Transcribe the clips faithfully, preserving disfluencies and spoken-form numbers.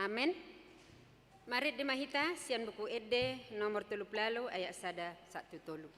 Amen. Marende ma hita sian Buku Ende nomor tolu pulu ualu, ayat sada sahat tu tolu.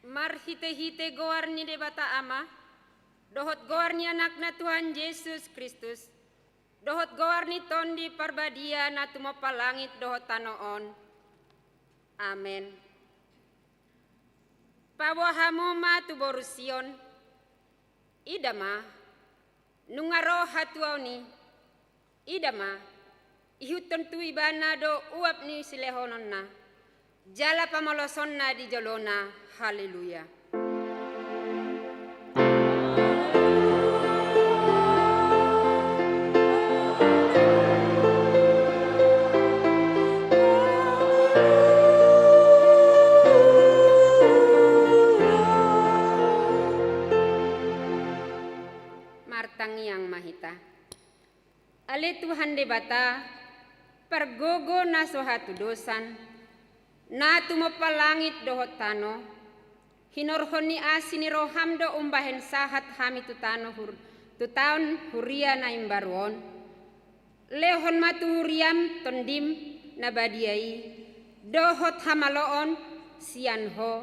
Marhitehite goar ni Debata Ama, dohot goar ni Anakna Tuhan Jesus Kristus, dohot goar ni Tondi Parbadia na tumompa langit dohot tano on. Amen. Paboa hamu ma tu boru Sion, ida ma, nunga ro hatuaon i, ida ma, ihuthon tu ibana do uap ni silehononna, jala pamolosonna di jolona. Haleluya. Martangiang ma hita. Ale Tuhan Debata, pargogo na so hatudosan, na tumompa langit dohot tano, hinorhon ni asi ni roham do umbahen sahat hami tu tano hur-, tu taon huria na imbaru on. Lehon ma tu huriam Tondim na badia i, dohot hamaloon sian Ho,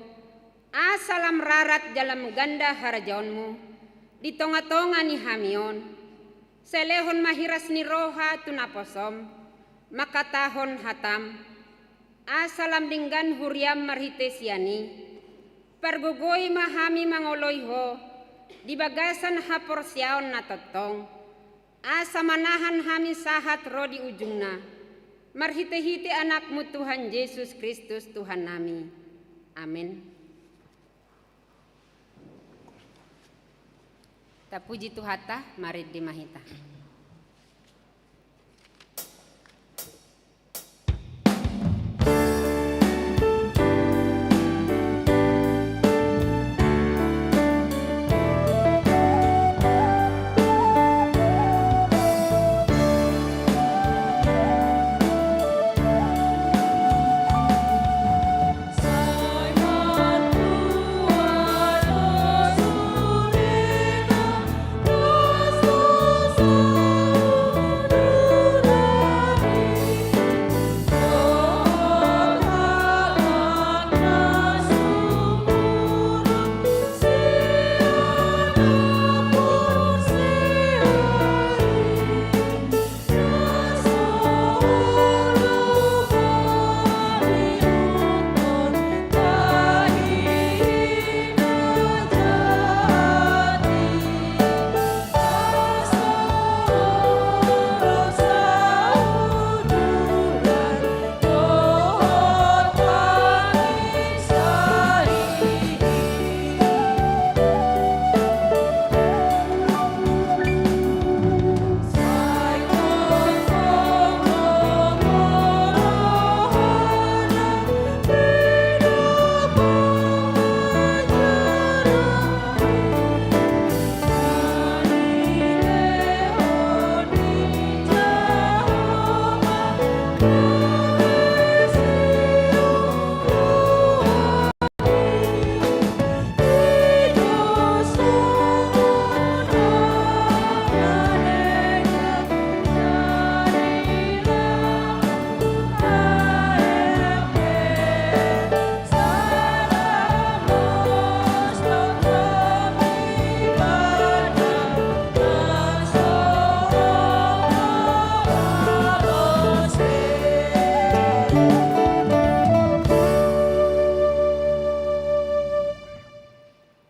asa lam rarat jala lam ganda harajaonmu di tongatonga ni hami on. Sai lehon ma hiras ni roha tu naposom mangkatahon hatam, asa lam denggan huriam marhite sian i. Pargogoi ma hami mangoloi Ho di bagasan haporseaon na tongtong, asa manahan hami sahat ro di ujungna, marhitehite Anakmu Tuhan Jesus Kristus Tuhannami. Amen. Tapuji Tuhanta, marende ma hita.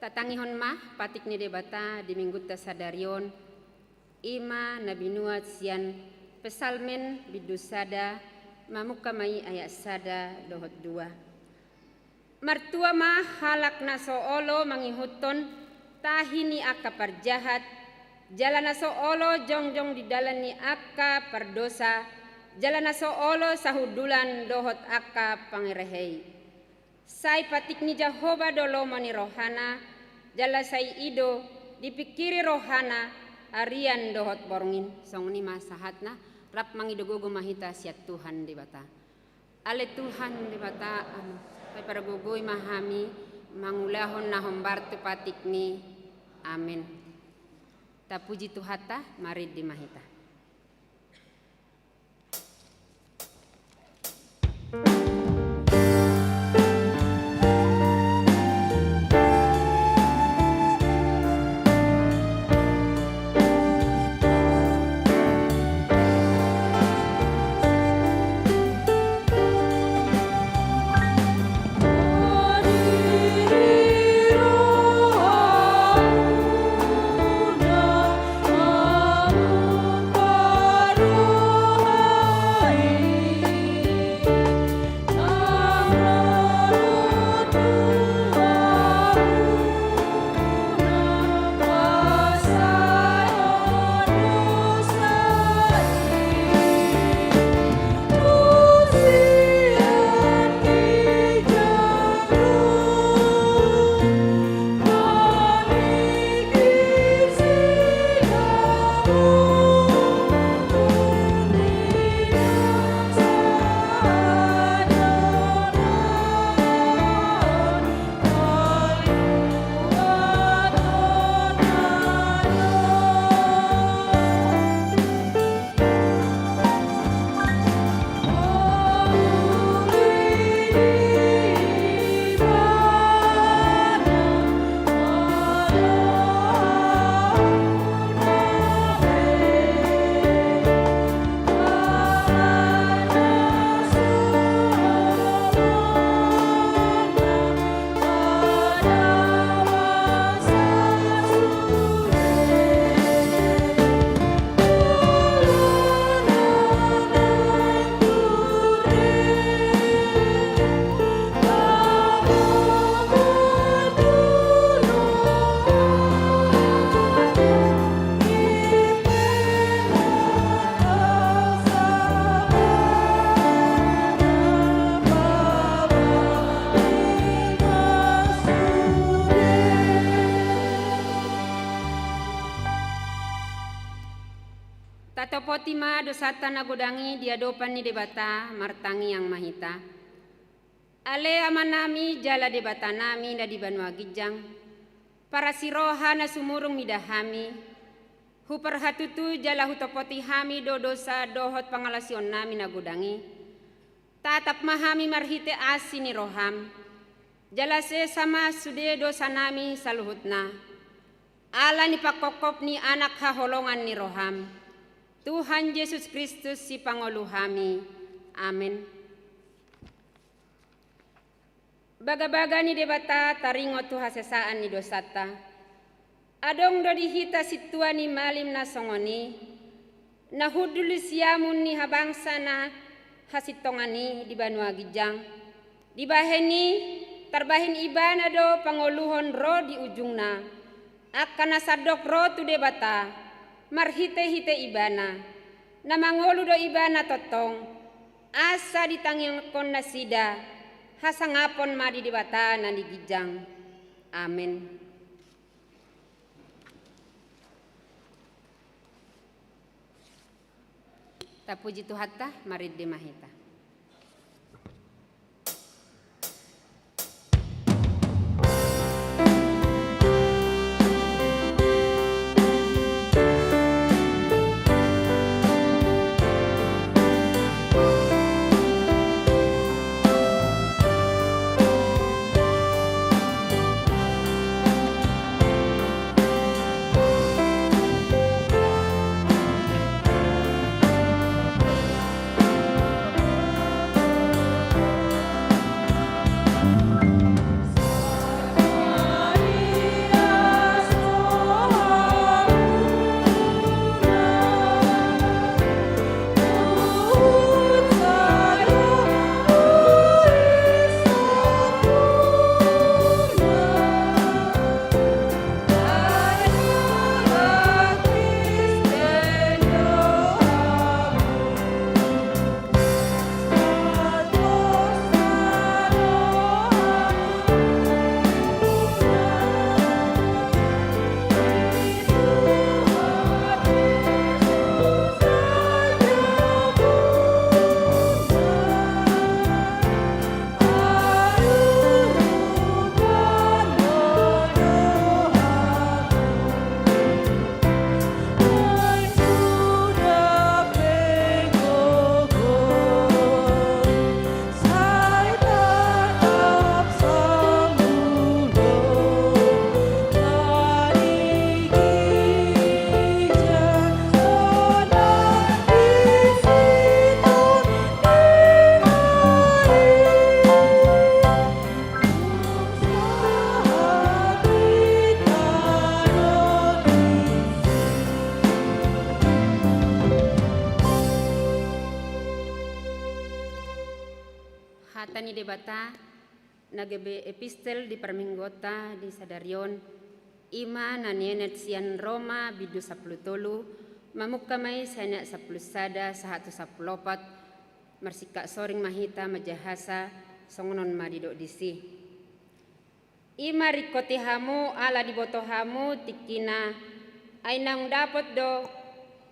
Tatangihon ma patik ni Debata di Minggunta sadari on, i ma na binuat sian Psalmen bindu sada, mamungka ma i ayat sada dohot dua. Martua ma halak na so olo mangihuthon tahi ni angka parjahat, jala na so olo jongjong di dalan ni angka pardosa, jala na so olo sahundulan dohot angka pangerehei. Sai patik ni Jahowa do lomo ni rohana, jala sai i do dipingkiri rohana arian dohot borngin. Songon i ma sahatna, rap mangido gogo ma hita sian Tuhan Debata. Ale Tuhan Debata, amen. Sai pargogoi ma hami mangulahon na hombar tu patikmi. Amen. Tapuji Tuhanta, marende ma hita. Oti ma dosanta na godang i di adopan ni Debata, martangiang ma hita. Ale Amanami jala Debatanami na di banua ginjang, parasi roha na sumurung mida hami, huparhatutu jala hutopoti hami do dosa dohot pangalaosionnami na godang i. Tatap ma hami marhite asi ni roham, jala sesa ma sude dosanami saluhutna, ala ni pangkophop ni Anak haholongan ni roham, Tuhan Jesus Kristus sipangolu hami. Amen. Bagabaga ni Debata taringot tu hasesaan ni dosanta. Adong do di hita sintua ni malim na songon i, na hundul di siamun ni habangsa na hasintongan i di banua ginjang. Dibahen i, tarbahen ibana do pangoluhon ro di ujungna, angka na sandok ro tu Debata, marhitehite ibana, na mangolu do ibana tongtong, asa ditangihon nasida, hasangapon ma di Debata na di ginjang. Amen. Tapuji Tuhanta, marende ma hita. Hata ni Debata na gabe epistel di parmingguonta di sadari on, i ma na nienet sian Roma bindu sampulu tolu, mamungka ma i sian ayat sampulu sada sahat tu sampulu opat. Marsingkat soring ma hita manjahasa, songon on ma didok disi. I ma ringkoti hamu ala diboto hamu tingkina, ai naung dapot do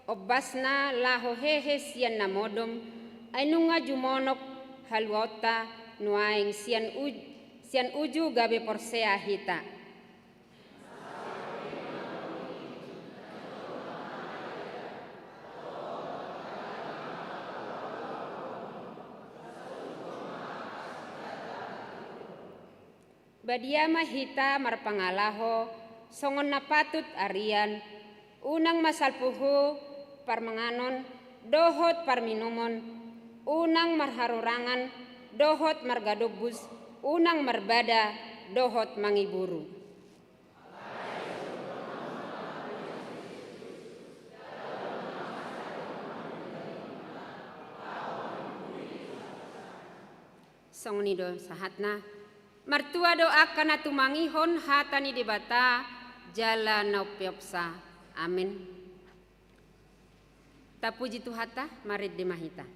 ombasna laho hehe sian na modom, ai nunga jumonok haluaonta nuaeng sian uj-, sian uju gabe porsea hita. Badia ma hita marpangalaho songon na patut arian, unang masalpu hu parmanganon dohot parminumon, unang marharurangan dohot margadombus, unang marbada dohot mangiburu. Songon i do sahatna. Martua do angka na tumangihon hata ni Debata jala na umpeopsa. Amen. Tapuji Tuhanta, marende ma hita.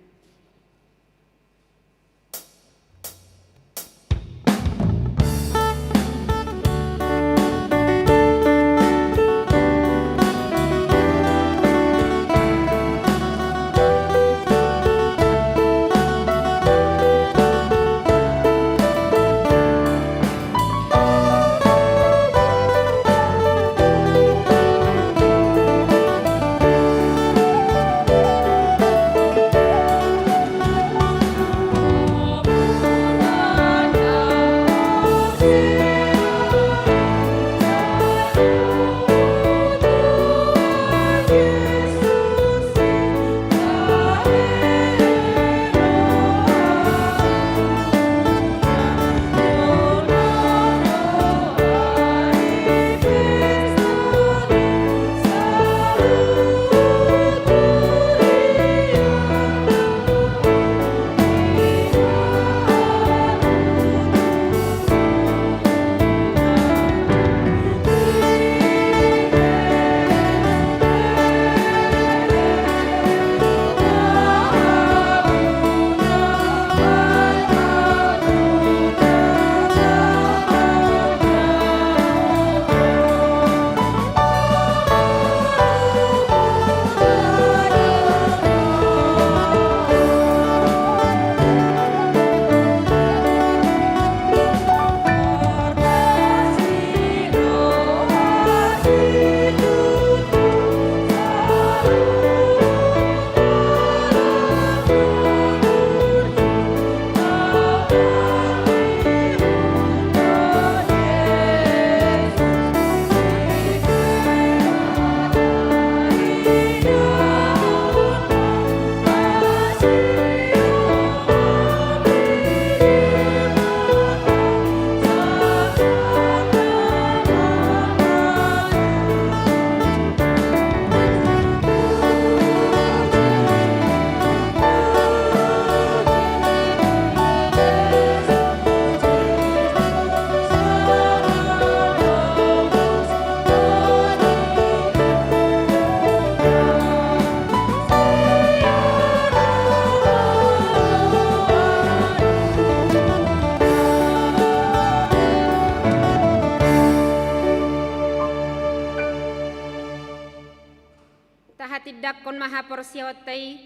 Tindanghon ma haporseaonta i,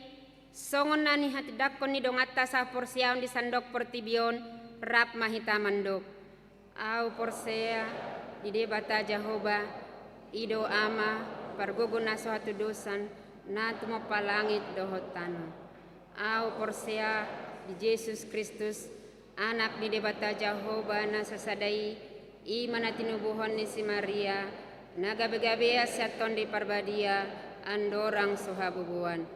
songon na nihatindanghon ni donganta sahaporseaon di sandok portibi on, rap ma hita mandok. Ahu porsea di Debata Jahowa, i do Ama, pargogo na so hatudosan, na tumompa langit dohot tano. Ahu porsea di Jesus Kristus, Anak ni Debata Jahowa na sasada i, i ma na tinubuhon ni si Maria, na gabegabean sian Tondi Parbadia, andorang so habubuan.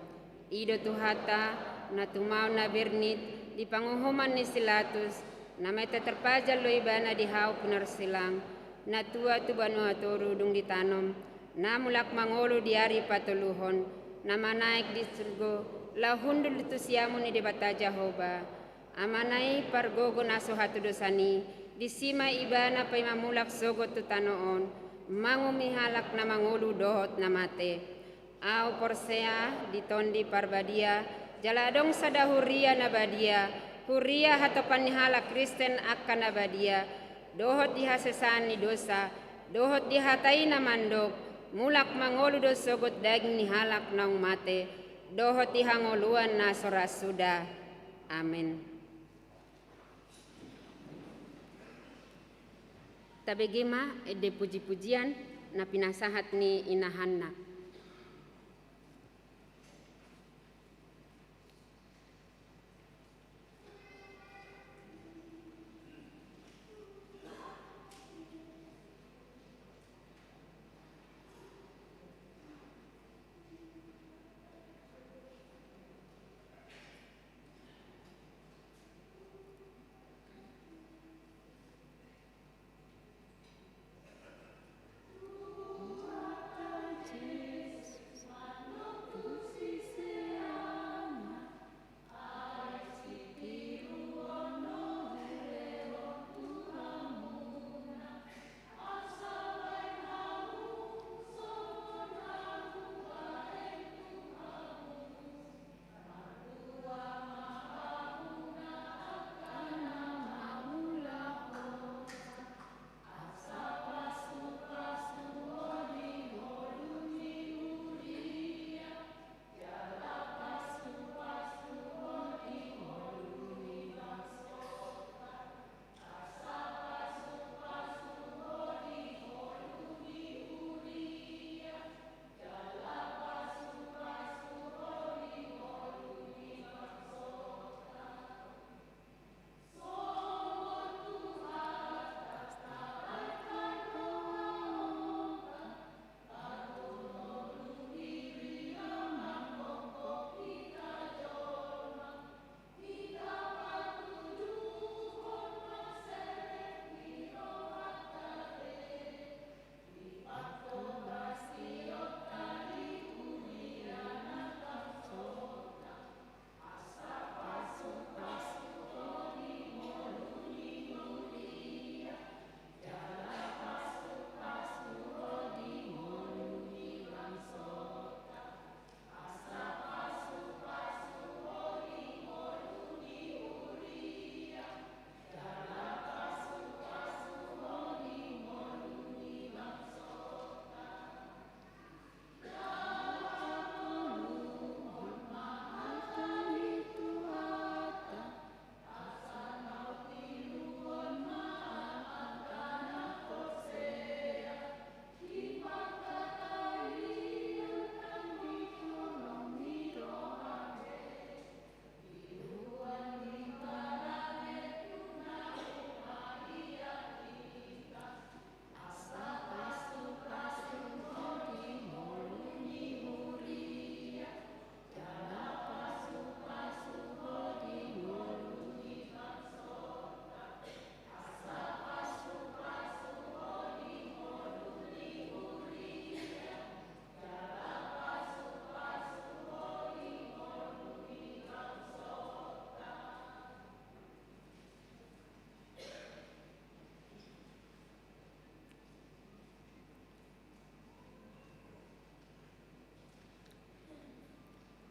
I do Tuhanta, na tumaon na bernit di panguhuman ni si Latus, na mate tarpajal do ibana di hau pinarsilang, na tua tu banua toru dung ditanom, na mulak mangolu di ari patoluhon, na manaek di surgo, laho hundul tu siamun ni Debata Jahowa. Amana i pargogo na so hatudosan i, disi ma ibana paima mulak sogot tu tano on, manguhumi halak na mangolu dohot na mate. Ahu porsea di Tondi Parbadia, jala adong sada huria na badia, huria hatopan ni halak Kristen angka na badia, dohot di hasesaan ni dosa, dohot di hata i na mandok, mulak mangolu do sogot daging ni halak naung mate, dohot di hangoluan na so ra suda. Amen. Tabege ma ende pujipujian na pinasahat ni Ina Hanna.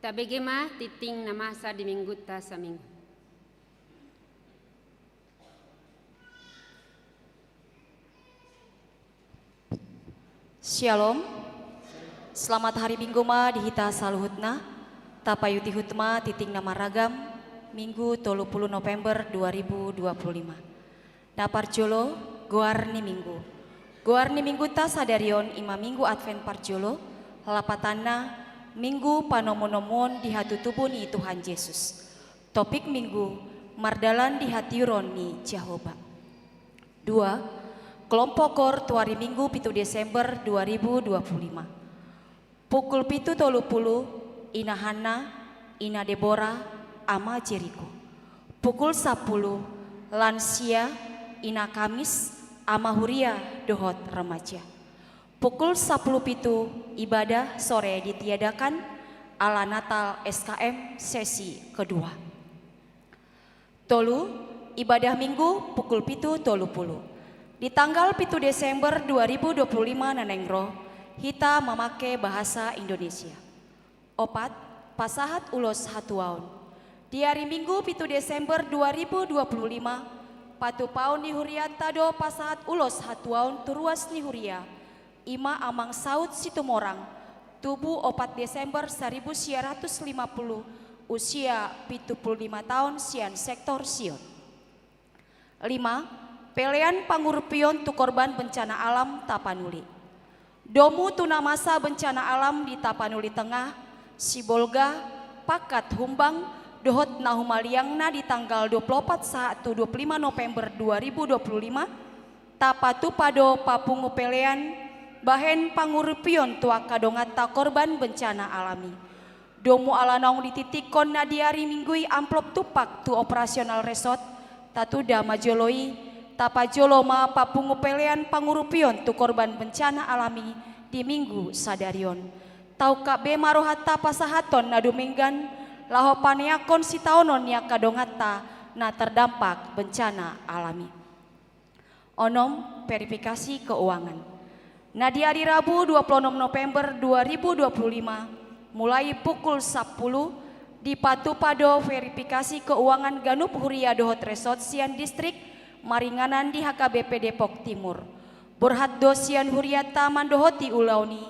Tabege ma tingting na masa di Minggunta saminggu. Syalom. Selamat hari Minggu ma di hita saluhutna. Tapaihut-ihut ma titik na marragam, Minggu tolu pulu November dua ribu dua pulu lima. Na parjolo, goar ni Minggu. Goar ni Minggunta sadari on i ma Minggu Advent parjolo, lapatanna Minggu panomu-nomuon di hatutubu ni Tuhan Jesus. Topik Minggu, mardalan di hatiuron ni Jahowa. Dua, kelompok goar tu ari Minggu pitu Desember dua ribu dua pulu lima. Pukul pitu tolu pulu, Ina Hanna, Ina Debora, Ama Jeriko. Pukul sampulu, lansia, Ina Kamis, Ama Huria dohot remaja. Pukul sampulu pitu, ibadah sore ditiadakan ala Natal S K M sesi kedua. Tolu, ibadah Minggu pukul pitu tolu pulu. Di tanggal pitu Desember dua ribu dua pulu lima na naeng ro, hita mamake bahasa Indonesia. Opat, pasahat ulos hatuaon. Di ari Minggu pitu Desember dua ribu dua pulu lima, patupaon ni hurianta do pasahat ulos hatuaon tu ruas ni huria, i ma Amang Saud Situmorang, tubu opat Desember saribu sia ratus lima pulu, usia pitu pulu lima taon, sian sektor Sion. Lima, pelean pangurupion tu korban bencana alam Tapanuli. Domu tu na masa bencana alam di Tapanuli Tengah, Sibolga, Pangkathumbang, dohot na humaliangna di tanggal dua pulu opat sahat tu dua pulu lima November dua ribu dua pulu lima, tapatupa do papungu pelean bahen pangurupion tu angka donganta korban bencana alam i. Domu ala naung dititikkon na di ari Minggu i amplop tumpak tu operasional resort, tatunda ma jolo i, tapajolo ma papungu pelean pangurupion tu korban bencana alam i di Minggu sadari on. Taungkap be ma rohanta pasahathon na dumenggan, laho paneangkon sitaonon ni angka donganta na terdampak bencana alam i. Onom, verifikasi keuangan. Na di ari Rabu dua pulu onom November dua ribu dua pulu lima, mulai pukul sampulu, dipatupa do verifikasi keuangan ganup huria dohot resort sian distrik maringanan di H K B P Depok Timur. Borhat do sian hurianta mandohoti ulaon i,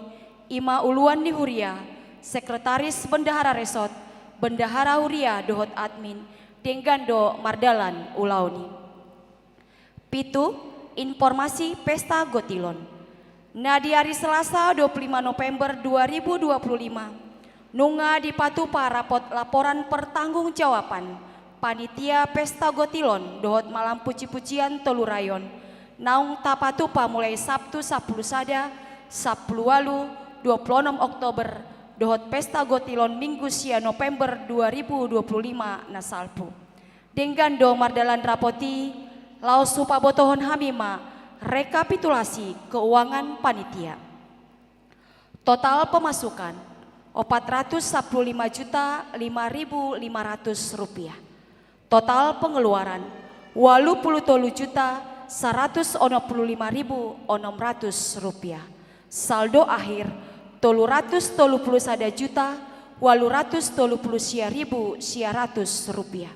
i ma uluan ni huria, sekretaris bendahara resort, bendahara huria dohot admin, denggan do mardalan ulaon i. Pitu, informasi pesta gotilon. Na di ari Selasa dua pulu lima November dua ribu dua pulu lima, nunga dipatupa rapot laporan pertanggungjawaban panitia pesta gotilon dohot malam puji-pujian Tolu Rayon, naung tapatupa mulai Sabtu sampulu sada, sampulu ualu, dua pulu onom Oktober, dohot pesta gotilon Minggu sia November dua ribu dua pulu lima na salpu. Denggan do mardalan rapot i, laos hupabotohon hami ma rekapitulasi keuangan panitia. Total pemasukan, opat ratus sampulu lima juta lima ribu lima ratus rupiah. Total pengeluaran, ualu pulu tolu juta saratus onom pulu lima ribu onom ratus rupiah. Saldo akhir, tolu ratus tolu pulu sada juta ualu ratus tolu pulu sia ribu sia ratus rupiah.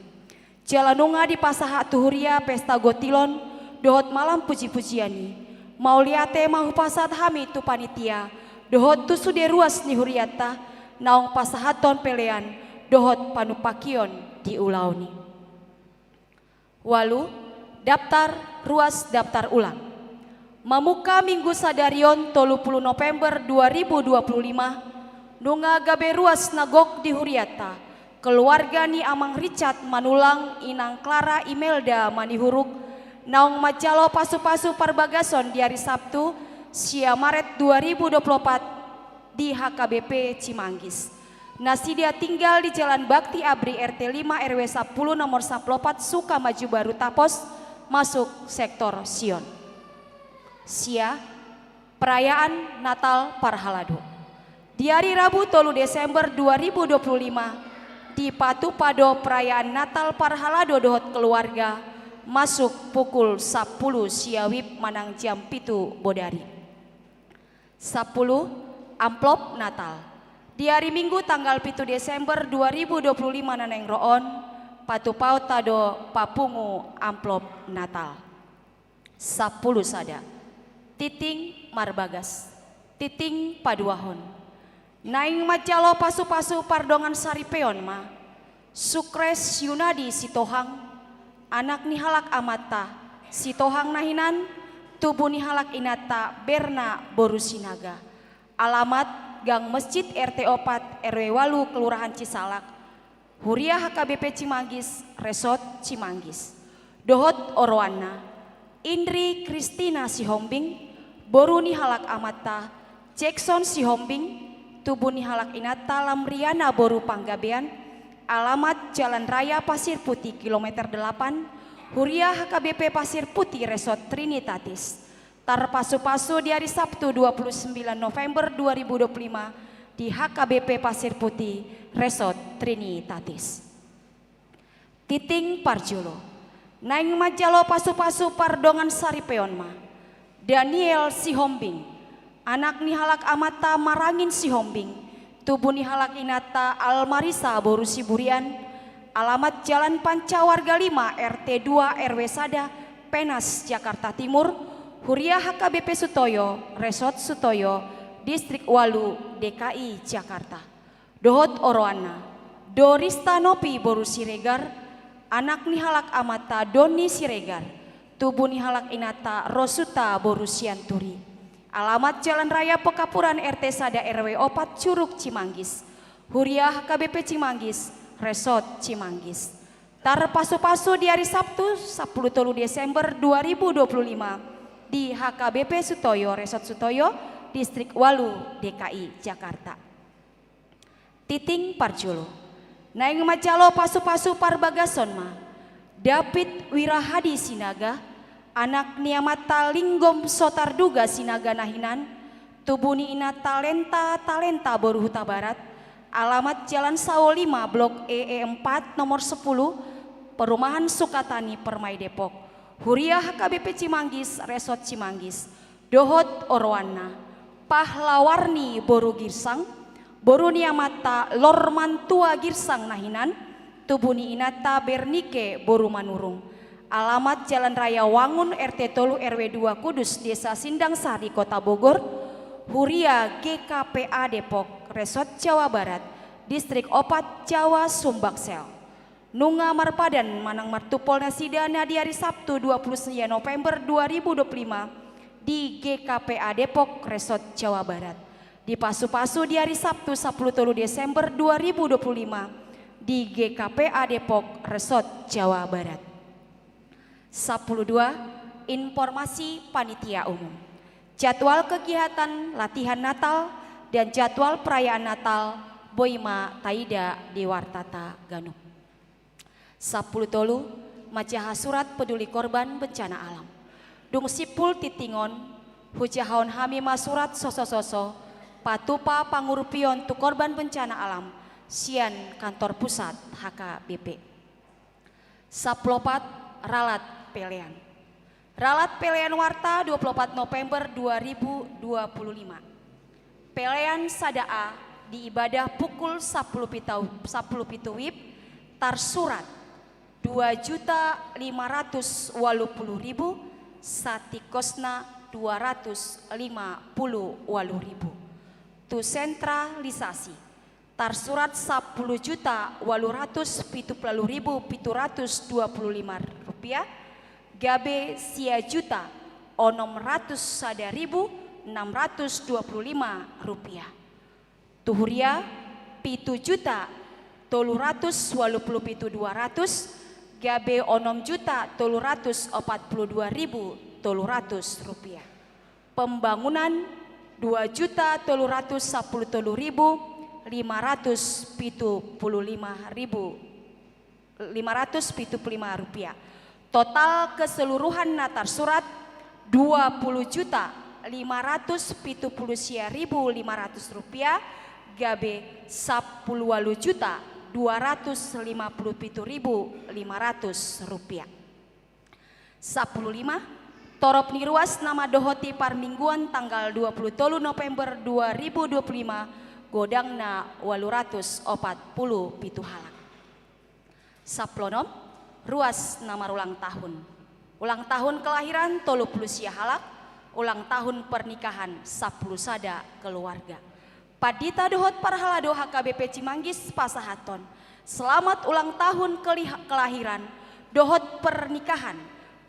Jala nunga dipasahat tu huria pesta gotilon dohot malam puji-pujian i. Mauliate ma hupasahat hami tu panitia dohot tu sude ruas ni hurianta, naung pasahathon pelean dohot panumpakion di ulaon i. Ualu, daftar ruas daftar ulang. Mamungka Minggu sadari on tolu pulu November dua ribu dua pulu lima, nunga gabe ruas na gok di hurianta, keluarga ni Amang Richard Manulang, Inang Clara Imelda Manihuruk, naung manjalo pasu-pasu parbagason di ari Sabtu, sia Maret dua ribu dua pulu opat, di H K B P Cimanggis. Nasida tinggal di Jalan Bakti Abri R T lima R W sampulu nomor sampulu opat Sukamaju Baru Tapos, masuk sektor Sion. Sia, perayaan Natal Parhalado. Di ari Rabu tolu Desember dua ribu dua pulu lima, dipatupa do perayaan Natal Parhalado dohot keluarga, masuk pukul sampulu sia wib manang jam pitu bodari. Sampulu, amplop Natal. Di ari Minggu tanggal pitu Desember dua ribu dua pulu lima na naeng ro on, patupaonta do papungu amplop Natal. Sampulu sada, tingting marbagas, tingting paduahon. Naeng manjalo pasu-pasu pardongan saripeon ma Sukres Yunadi Sitohang, anak ni halak amanta Sitohang na hinan, tubu ni halak inanta Berna boru Sinaga. Alamat Gang Mesjid, R T opat, R W walu, Kelurahan Cisalak. Huria H K B P Cimanggis, Resort Cimanggis. Dohot oroanna: Indri Kristina Sihombing, boru ni halak amanta Jackson Sihombing, tubu ni halak inanta Lamriana boru Panggabean. Alamat Jalan Raya Pasir Putih, kilometer delapan, Huria H K B P Pasir Putih, Resort Trinitatis. Tarpasu-pasu di ari Sabtu, dua puluh sembilan November dua ribu dua puluh lima, di H K B P Pasir Putih, Resort Trinitatis. Titik parjolo. Naeng manjalo pasu-pasu pardongan saripeon ma Daniel Sihombing, anak ni halak amanta Marangin Sihombing, tubu ni halak inanta Almarisa boru Siburian. Alamat Jalan Panca Warga lima, R T dua, R W sada, Penas, Jakarta Timur. Huria H K B P Sutoyo, Resort Sutoyo, Distrik walu, D K I Jakarta. Dohot oroanna: Dorista Nopi boru Siregar, anak ni halak amanta Doni Siregar, tubu ni halak inanta Rosuta boru Sianturi. Alamat Jalan Raya Pekapuran, R T sada, R W opat, Curug Cimanggis. Huria H K B P Cimanggis, Resort Cimanggis. Tarpasu-pasu di ari Sabtu, sapuluh tolu Desember dua ribu dua puluh lima, di H K B P Sutoyo, Resort Sutoyo, Distrik walu, D K I Jakarta. Titik parjolo. Naeng manjalo pasu-pasu parbagason ma David Wirahadi Sinaga, anak ni amanta Linggom Sotarduga Sinaga na hinan, tubu ni inanta Lenta Talenta boru Hutabarat. Alamat Jalan Sawo lima, Blok E E empat, nomor sepuluh, Perumahan Sukatani, Permai, Depok. Huria H K B P Cimanggis, Resort Cimanggis. Dohot oroanna: Pahlawarni boru Girsang, boru ni amanta Lormantua Girsang na hinan, tubu ni inanta Bernike boru Manurung. Alamat Jalan Raya Wangun, R T tolu, R W dua, Kudus, Desa Sindang Sari, Kota Bogor. Huria G K P A Depok, Resort Jawa Barat, Distrik opat, Jawa Sumbaksel. Nunga marpadan manang martumpol nasida na di ari Sabtu, dua puluh sembilan November dua ribu dua puluh lima, di G K P A Depok, Resort Jawa Barat. Dipasu-pasu di ari Sabtu, sapuluh tolu Desember dua ribu dua puluh lima, di G K P A Depok, Resort Jawa Barat. Sapuluh dua. Informasi panitia umum. Jadwal kegiatan latihan Natal dan jadwal perayaan Natal boi ma taida di wartata ganup. Sapuluh tolu. Manjaha surat peduli korban bencana alam. Dung simpul tingting on, hujahahon hami ma surat sosososo patupa pangurupion tu korban bencana alam sian kantor pusat H K B P. Sapuluh opat. Ralat pelean. Ralat pelean warta dua puluh opat November dua ribu dua puluh lima. Pelean sada A di ibadah pukul sapuluh pitu, sapuluh pitu WIB, tarsurat dua juta lima ratus walu puluh ribu, satingkosna dua ratus lima puluh walu ribu. Tu sentralisasi, tarsurat sapuluh juta walu ratus pitu pulu walu ribu pitu ratus dua pulu lima rupiah, gabe sia juta onom ratus sada ribu enam ratus dua pulu lima rupiah. Tu huria, pitu juta tolu ratus walu pulu pitu dua ratus, gabe onom juta tolu ratus opat pulu dua ribu tolu ratus rupiah. Pembangunan, dua juta tolu ratus sapuluh tolu ribu lima ratus pitu pulu lima ribu, lima ratus pitu pulu lima rupiah. Total keseluruhan na tarsurat, dua puluh juta lima ratus pitu pulu sia ribu lima ratus rupiah, gabe sapuluh walu juta dua ratus lima pulu pitu ribu lima ratus rupiah. Sapuluh lima. Torop ni ruas na mandohoti parmingguan tanggal dua puluh tolu November dua ribu dua puluh lima, godangna walu ratus opat pulu pitu halak. Sapuluh onom. Ruas na marulang tahun. Ulang tahun kelahiran tolu pulu sia halak, ulang tahun pernikahan sapuluh sada keluarga. Pandita dohot parhalado H K B P Cimanggis pasahathon selamat ulang tahun keliha-, kelahiran dohot pernikahan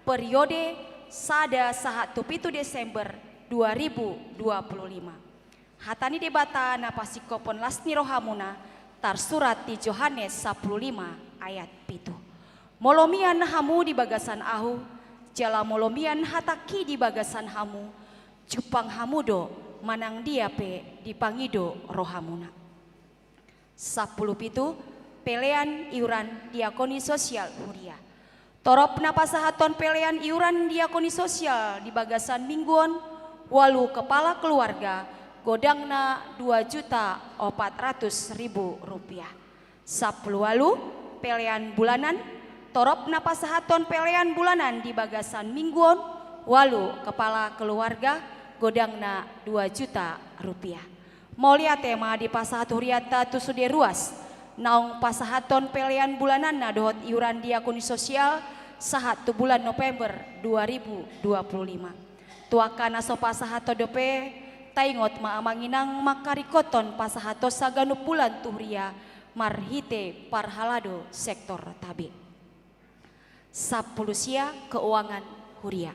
periode sada sahat tu pitu Desember dua ribu dua puluh lima. Hata ni Debata na pasingkophon las ni rohamuna tarsurat di Johannes sampulu lima ayat pitu. Molo mian hamu di bagasan ahu, jala molo mian hatangki di bagasan hamu, jumpang hamu do manang dia pe dipangido rohamuna. Sampulu pitu, pelean iuran diakoni sosial huria. Torop na pasahathon pelean iuran diakoni sosial di bagasan minggu on, ualu kepala keluarga, godangna dua juta opat ratus ribu rupiah. Sampulu ualu, pelean bulanan, torop na pasahathon pelean bulanan di bagasan minggu on, ualu kepala keluarga, godangna dua juta rupiah. Mauliate ma dipasahat hurianta tu sude ruas naung pasahathon pelean bulananna dohot iuran diakoni sosial sahat tu bulan November dua ribu dua puluh lima. Tu angka na so pasahathon dope, taingot ma amang inang mangkaringkothon pasahathon saganup bulan tu huria marhite parhalado sektor tabe. Sampulu sia, keuangan huria.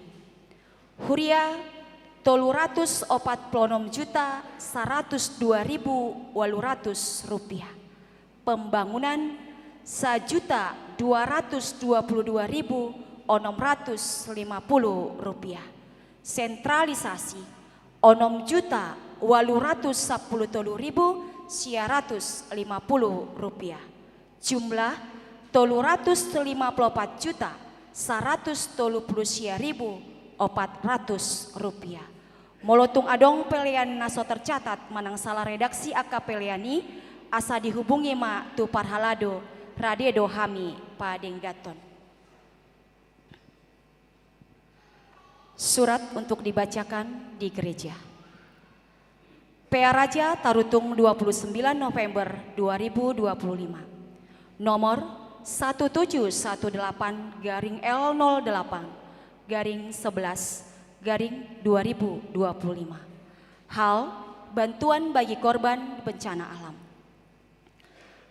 Huria, tolu ratus opat pulu onom juta saratus dua ribu ualu ratus rupiah. Pembangunan, sajuta dua ratus dua pulu dua ribu onom ratus lima pulu rupiah. Sentralisasi, onom juta ualu ratus sampulu tolu ribu sia ratus lima pulu rupiah. Jumlah, tolu ratus lima pulu opat juta saratus tolu pulu sia ribu opat ratus rupiah. Molo tung adong pelean na so tercatat manang salah redaksi angka pelean i, asa dihubungi ma tu parhalado, rade do hami padengganhon. Surat untuk dibacakan di gereja. P A Raja Tarutung, dua puluh sembilan November dua ribu dua puluh lima. Nomor satu tujuh satu delapan garing L nol delapan garing sebelas garing dua ribu dua puluh lima. Hal, bantuan bagi korban bencana alam.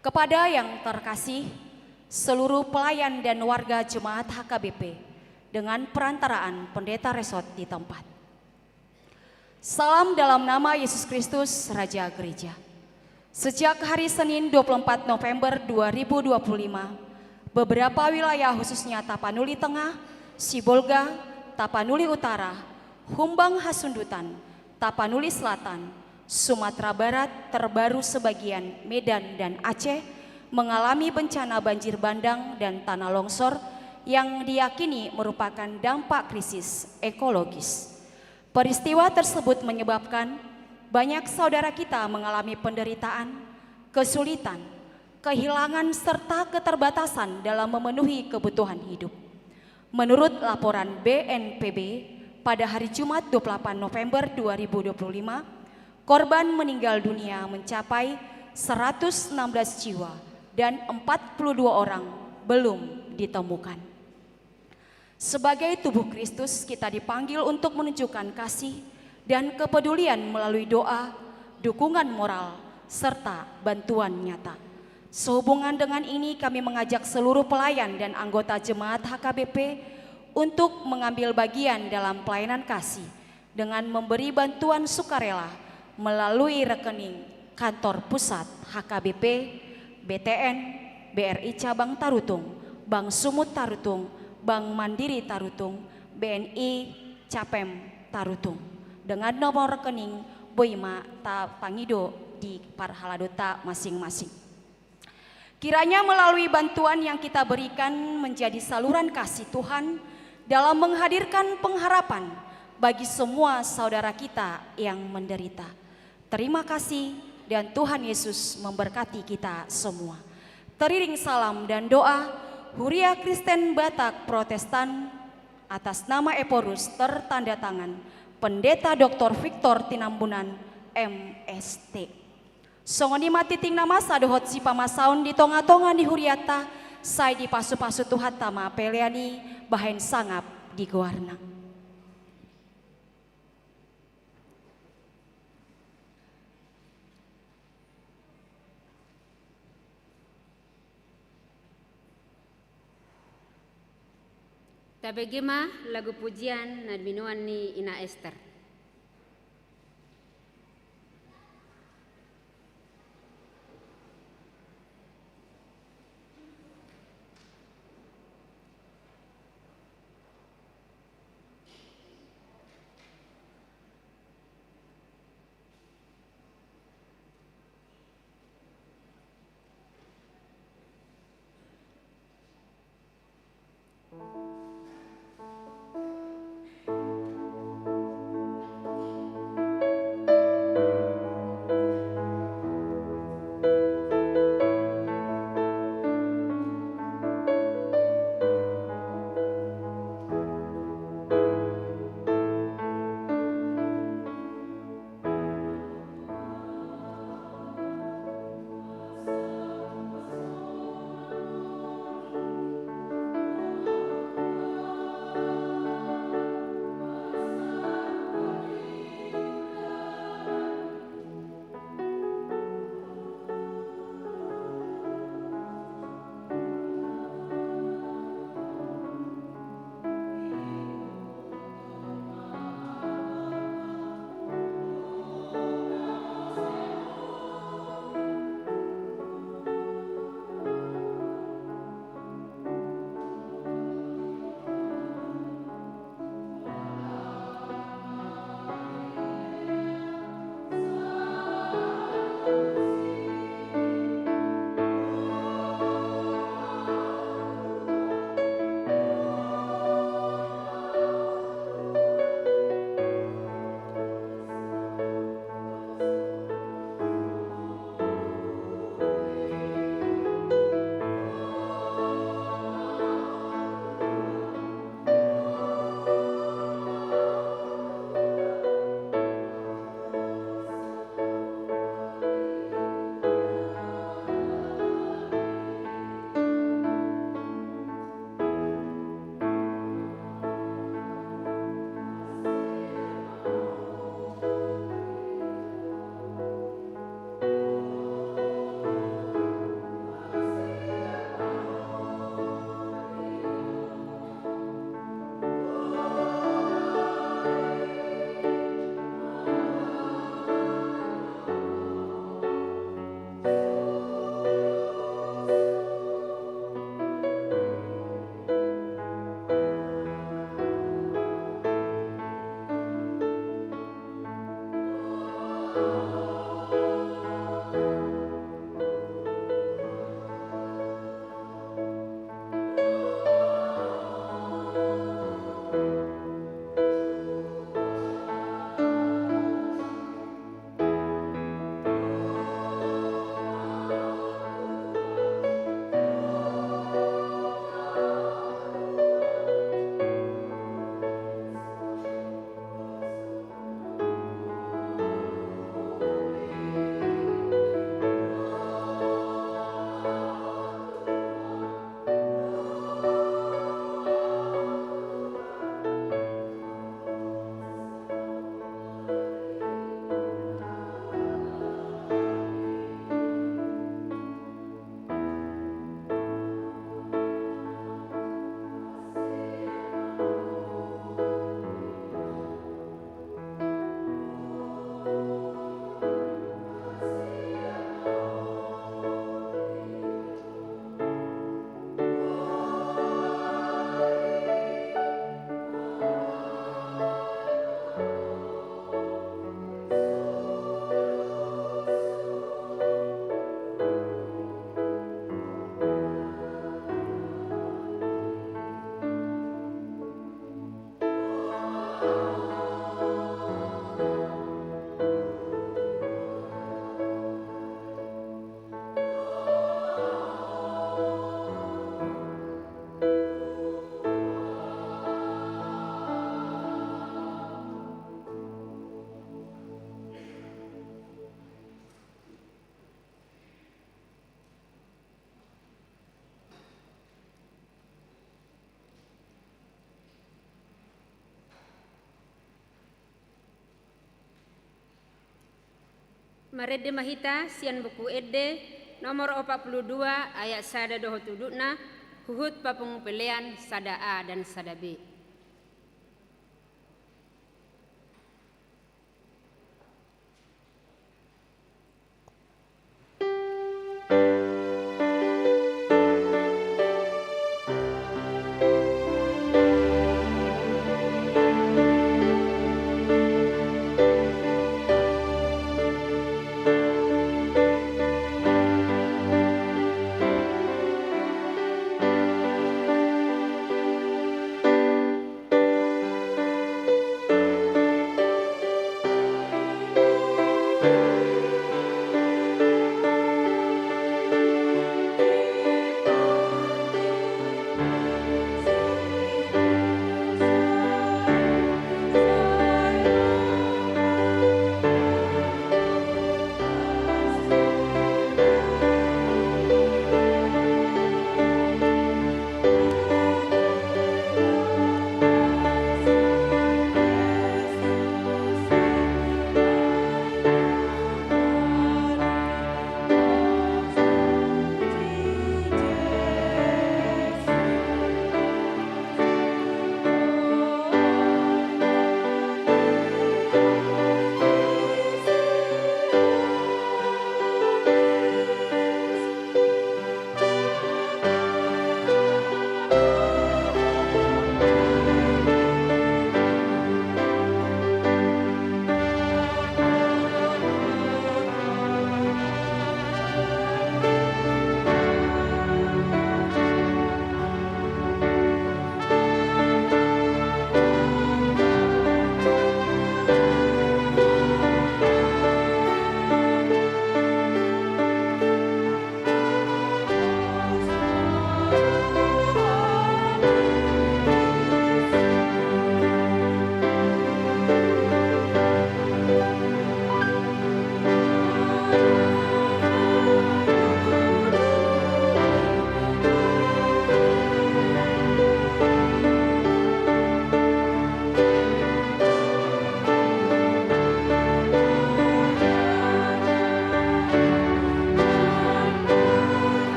Kepada yang terkasih, seluruh pelayan dan warga jemaat H K B P dengan perantaraan pendeta resort di tempat. Salam dalam nama Yesus Kristus, Raja Gereja. Sejak hari Senin dua puluh empat November dua ribu dua puluh lima, beberapa wilayah khususnya Tapanuli Tengah, Sibolga, Tapanuli Utara, Humbang Hasundutan, Tapanuli Selatan, Sumatera Barat, terbaru sebagian Medan dan Aceh, mengalami bencana banjir bandang dan tanah longsor yang diyakini merupakan dampak krisis ekologis. Peristiwa tersebut menyebabkan banyak saudara kita mengalami penderitaan, kesulitan, kehilangan serta keterbatasan dalam memenuhi kebutuhan hidup. Menurut laporan B N P B, pada hari Jumat dua puluh delapan November dua ribu dua puluh lima, korban meninggal dunia mencapai seratus enam belas jiwa dan empat puluh dua orang belum ditemukan. Sebagai tubuh Kristus, kita dipanggil untuk menunjukkan kasih dan kepedulian melalui doa, dukungan moral, serta bantuan nyata. Sehubungan dengan ini, kami mengajak seluruh pelayan dan anggota jemaat H K B P untuk mengambil bagian dalam pelayanan kasih dengan memberi bantuan sukarela melalui rekening kantor pusat H K B P, B T N, B R I Cabang Tarutung, Bank Sumut Tarutung, Bank Mandiri Tarutung, B N I Capem Tarutung. Dengan nomor rekening boi ma tapangido di parhaladota masing-masing. Kiranya melalui bantuan yang kita berikan menjadi saluran kasih Tuhan dalam menghadirkan pengharapan bagi semua saudara kita yang menderita. Terima kasih dan Tuhan Yesus memberkati kita semua. Teriring salam dan doa, Huria Kristen Batak Protestan, atas nama Ephorus tertanda tangan Pendeta Doktor Victor Tinambunan, M S T. Songon i ma tintin na masa dohot sipamasaon di tonga-tonga ni hurianta, sai dipasu-pasu Tuhanta ma pelean i bahen sangap di goarna. Tabege ma lagu pujian na binoan ni Ina Ester. Marende ma hita sian Buku Ende nomor opat pulu dua ayat sada dohot udutna, Huhut papungu pelean sada A dan sada B.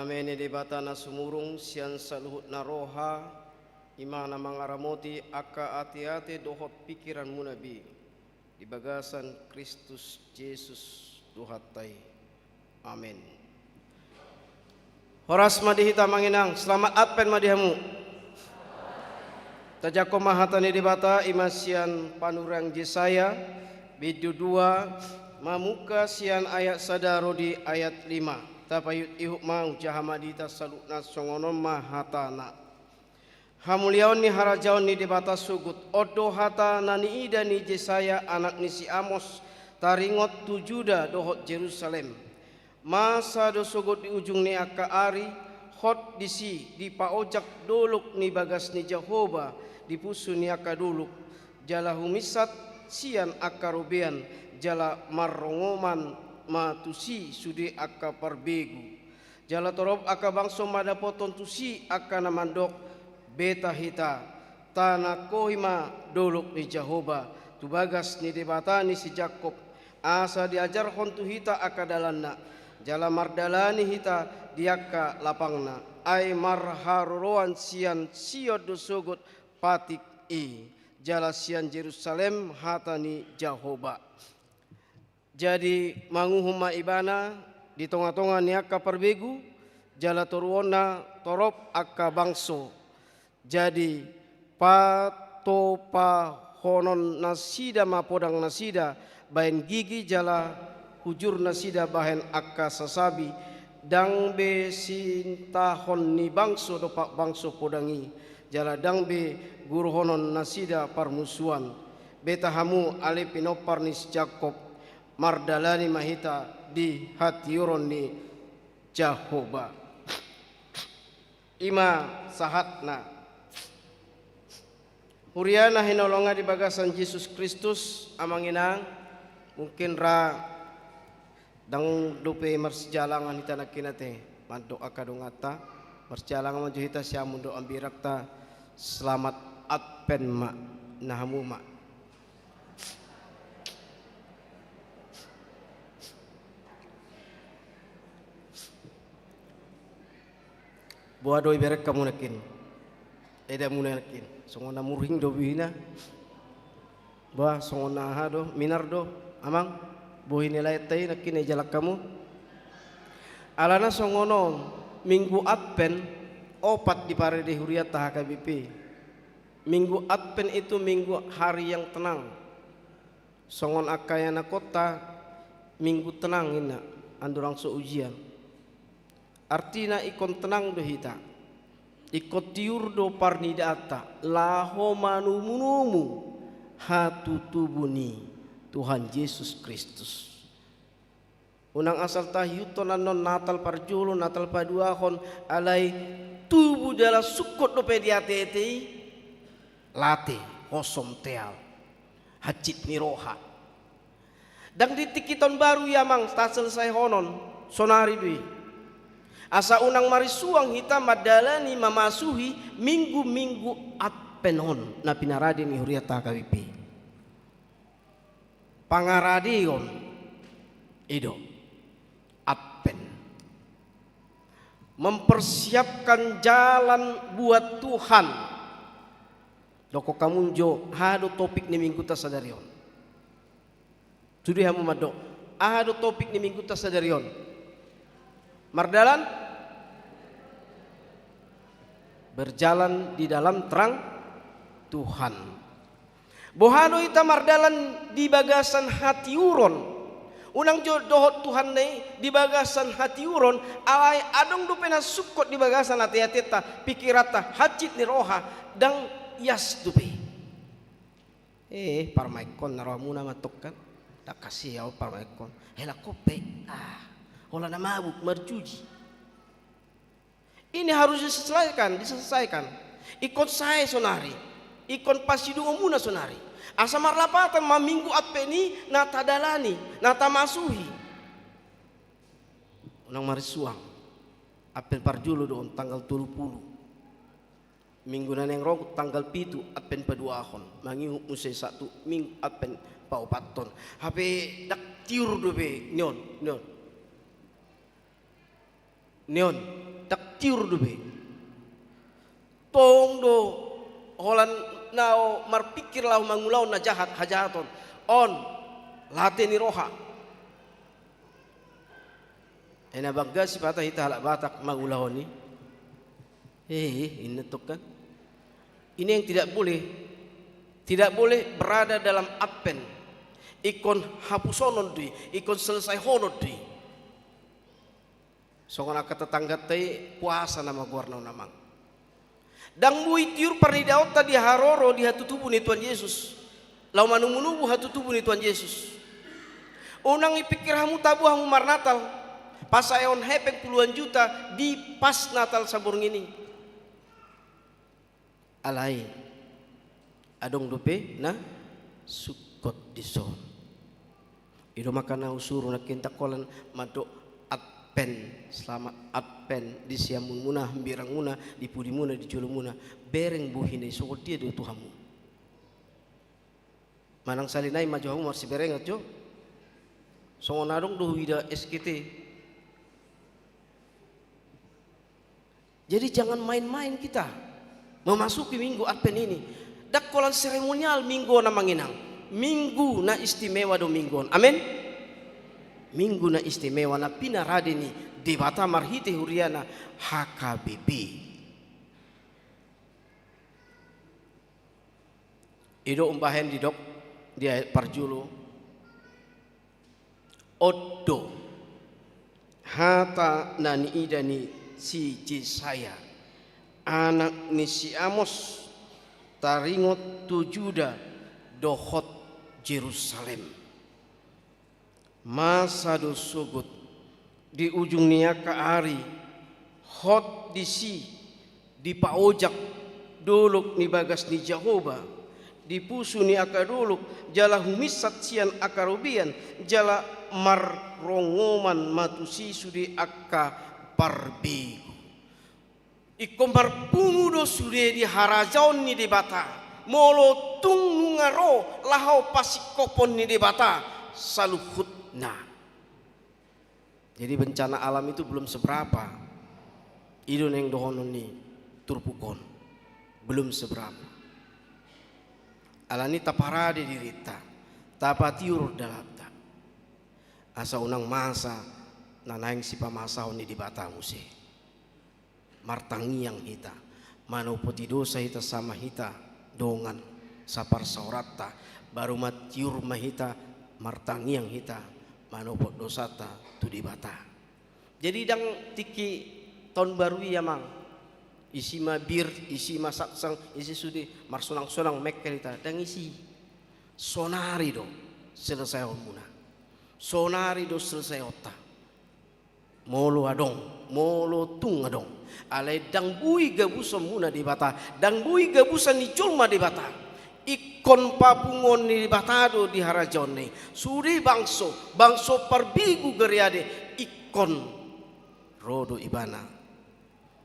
Dame ni Debata na sumurung sian saluhutna roha, i ma na mangaramoti angka ateate dohot pingkiranmuna be, di bagasan Kristus Jesus Tuhanta i. Amen. Horas ma di hita, Amang Inang, selamat Advent ma di hamu. Tajangkon ma hata ni Debata, i ma sian panurirang Jesaya, bindu dua, mamungka sian ayat sada ro di ayat lima. Tapaihutihut ma, hujaha ma di hita saluhutna, songon on ma hatana. Hamuliaon ni harajaon ni Debata sogot. On do hata na niida ni Jesaya anak ni si Amos, taringot tu Juda dohot Jerusalem. Masa do sogot di ujung ni angka ari, hot disi dipaojak dolok ni bagas ni Jahowa di pusu ni angka dolok, jala huminsat sian angka robean, jala marrongoman ma tusi sude angka parbegu. Jala torop angka bangso ma dapothon tusi angka na mandok: Beta hita, tanangkohi ma dolok ni Jahowa, tu bagas ni Debata ni si Jakob, asa diajarhon tu hita angka dalanna, jala mardalani hita di angka lapangna. Ai marharoroan sian Sion do sogot patik i, jala sian Jerusalem hata ni Jahowa. Jadi manguhum ma Ibana di tongatonga ni angka parbegu, jala toruonna torop angka bangso. Jadi patopahonon nasida ma podang nasida bahen gigi, jala hujur nasida bahen angka sasabi. Ndang be siintahon ni bangso dompak bangso podang i, jala ndang be guruhonon nasida parmusuan. Beta hamu ale pinompar ni si Jakob, mardalani ma hita di hatiuron ni Jahowa. I ma sahatna. Huria na hinaholongan di bagasan Jesus Kristus, Amang Inang, mungkin ra ndang dope marsijalangan hita nangkin ate, mandok angka donganta, marsijalangan ma jo hita sian hamu dohot ambirakta. Selamat Advent ma, na hamu ma. Boha do ibereng hamu nangkin? Eda muna nangkin. Songon na murhing do bohina. Boha, songon na aha do, minar do, Amang? Bohi ni laenta i nangkin na ijalang hamu. Alana songon on, Minggu Advent opat diparade hurianta H K B P. Minggu Advent itu minggu hari yang tenang. Songon angka ianakhonta, minggu tenang inna, andorang so ujian. Artina ingkon tenang do hita. Ingkon tiur do parnidaanta laho manumunumu hatutubu ni Tuhan Jesus Kristus. Unang asal tahiuthon annon Natal parjolo, Natal paduahon, alai tubu jala sungkot dope di ateate i, late, hosom teal, hansit ni roha. Ndang di tingki taon baru i, Amang, taselesaihonon, sonari do i. Asa unang marisuang hita mandalani mamasuhi minggu-minggu Advent on na pinarade ni hurianta H K B P. Pangaradeon i do Advent. Mempersiapkan jalan buat Tuhan. Dokkon hamu jo, aha do topik ni minggunta sadari on? Sude hamu mandok, aha do topik ni minggunta sadari on? Mardalan? Berjalan di dalam terang Tuhan. Boha do hita mardalan di bagasan hatiuron? Unang jo dohot Tuhan i di bagasan hatiuron, alai adong dope na sungkot di bagasan ateateta, pingkiranta, hansit ni roha, ndang ias dope. Eh, parmaenkon na rohamuna mantong kan? Ndang hasea on parmaenkon. Hela kope. Ah, holan na mabuk, marjuji. Ini harus diselesaikan, diselesaikan. Ingkon sae sonari. Ingkon pasidungonmuna sonari. Asa marlapatan ma minggu Advent i na tadalani, na tamasuhi. Unang marisuang. Advent parjolo do on tanggal tolu pulu. Minggu na naeng ro tanggal pitu Advent paduahon. Mangihut muse sahat tu minggu Advent paopathon. Hape ndang tiur dope, ni on, ni on. Ni on. tiur dope. Tong do holan na marpingkir laho mangulahon na jahat, hajahaton. On, late ni roha. Ai na bangga sipata hita halak Batak mangulahon i. Eh, inna tong kan. Ini yang tidak boleh. Tidak boleh berada dalam Advent. Ingkon hapusonon do i, ingkon selesaihonon do i. Songon angka tetangganta i puasa nama goarna on amang. Ndang boi tiur parnidaonta di haroro di hatutubu ni Tuhan Yesus. Laho manubunubu hatutubu ni Tuhan Yesus. Unang ipingkir hamu tabo hamu marnatal. Pasaehon hepeng puluhan juta di pas Natal saborngin i. Alai adong dope na sungkot dison. I do maka na husuru nangkin, ndang holan mandok Advent, selamat Advent di siamunmuna, hambirangmuna, di pudimuna, di jolomuna. Bereng bohina i, songon dia do tu hamu? Manang sahali nai ma jo hamu marsiberengan jo. Songon adong do huida S K T. Jadi jangan main-main kita memasuki minggu Advent ini. Ndang holan seremonial minggu on amang inang. Minggu na istimewa do minggu on. Amin. Minggu na istimewa na pinarade ni Debata marhite huriana H K B P. I do umbahen didok di ayat parjolo. On do hata na niida ni si Jesaya, anak ni si Amos, taringot tu Juda dohot Jerusalem. Masa do sogot di ujung ni angka ari, hot disi dipaojak dolok ni bagas ni Jahowa, di pusu ni angka dolok, jala huminsat sian angka robean, jala marrongoman ma tusi sude angka parbegu. Ingkon marpungu do sude di harajaon ni Debata, molo tung nunga ro laho pasingkophon ni Debata saluhutna. Jadi bencana alam itu belum seberapa. I do naeng dohonon ni turpuk on. Belum seberapa. Alani taparade dirinta, tapatiur dalanta. Asa unang masa na naeng sipamasahon ni Debata muse. Martangiang hita, manopoti dosa hita sama hita dongan saparsaoranta, baru matiur ma hita, martangiang hita, manopot dosanta tu Debata. Jadi ndang tingki taon baru i amang, isi ma bir, isi ma saksang, isi sude, marsunang-sunang mengkel hita, ndang isi. Sonari do selesaionmuna. Sonari do selesaionta. Molo adong, molo tung adong. Alai ndang boi gabusonmuna Debata, ndang boi gabusan ni jolma Debata. Ingkon papunguon ni Debata do di harajaonna i. Sude bangso, bangso parbegu gariade, ingkon ro do ibana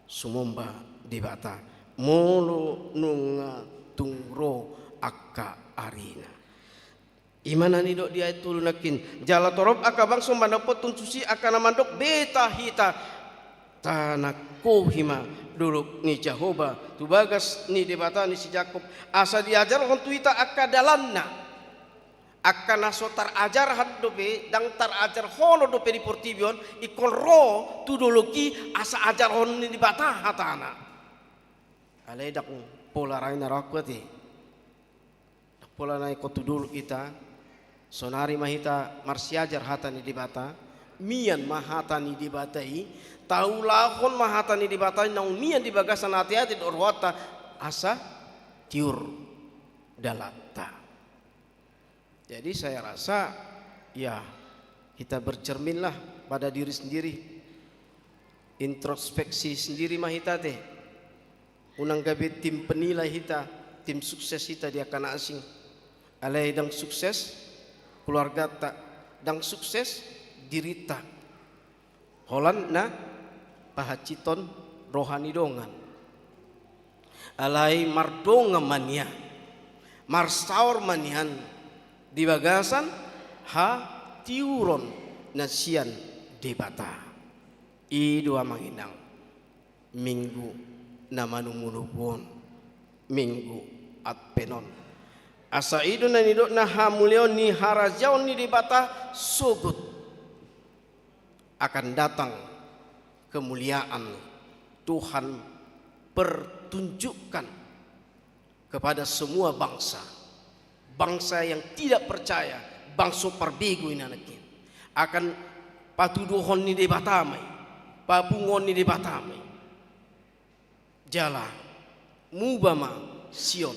sumomba Debata. Molo nunga tung ro angka arina. I ma na nidok di ayat tolu nangkin, jala torop angka bangso mandapothon tusi angka na mandok, beta hita, tanangkohi ma dolok ni Jahowa tu bagas ni Debata ni si Jakob, asa diajarhon tu hita angka dalanna. Angka na so tarajarhon dope, ndang tarajarhonon dope di portibi on, ingkon ro tu dolok i asa ajarhon ni Debata hatana. Alai ndang pola rai na rohangku ate. Pola na ingkon tu dolok hita, sonari ma hita marsiajar hata ni Debata, mian ma hata ni Debata i, taulahon ma hata ni Debata i naung mian di bagasan ateate dohot rohanta, asa tiur dalanta. Jadi saya rasa, ya, kita bercerminlah pada diri sendiri. Introspeksi sendiri ma hita ate. Unang gabe tim penilai hita, tim sukses hita di angka na asing. Alai ndang sukses keluarganta, ndang sukses dirinta. Holan na pahansinhon roha ni dongan. Alai mardongan ma nian, marsaor ma nian di bagasan hatiuron na sian Debata. I do amang inang. Minggu na manunggu-nunggu on, Minggu Advent on. Asa i do na nidokna hamuliaon ni harajaon ni Debata sogot. Akan datang kemuliaan Tuhan pertunjukkan kepada semua bangsa. Bangsa yang tidak percaya, bangso parbegu i na nangkin. Akan patuduhon ni Debata ma i, papunguon ni Debata ma i. Jala muba ma Sion.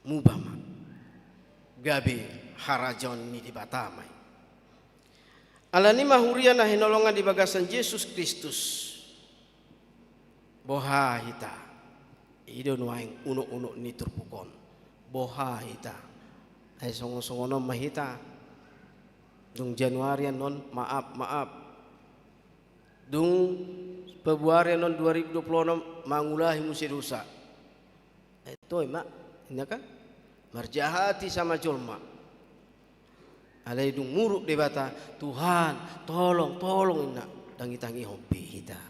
Muba ma. Gabe harajaon ni Debata ma i. Alani i ma huria na hinaholongan di bagasan Jesus Kristus. Boha hita? I do nuaeng unok-unok ni turpuk on. Boha hita? Ai songon-songon on ma hita. Dung Januari annon, maaf, maaf. Dung Februari annon dua ribu dua puluh enam, mangulahi muse dosa. Ai toe ma, inna kan? Marjahati sama jolma. Alai dung muruk Debata, "Tuhan, tolong, tolong," inna, ndang ditangihon be hita.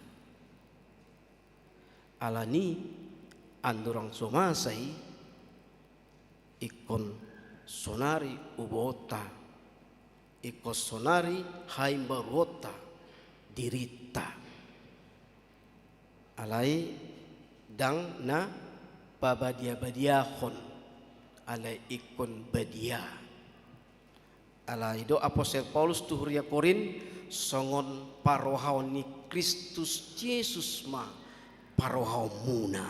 Alani andorang so masa i, ingkon sonari uboonta, ingkon sonari haimbaruonta, dirinta. Alai ndang na pabadia-badiahon, alai ingkon badia. Alai didok Apostel Paulus tu huria Korint, songon parrohaon ni Kristus Jesus ma parrohaonmuna,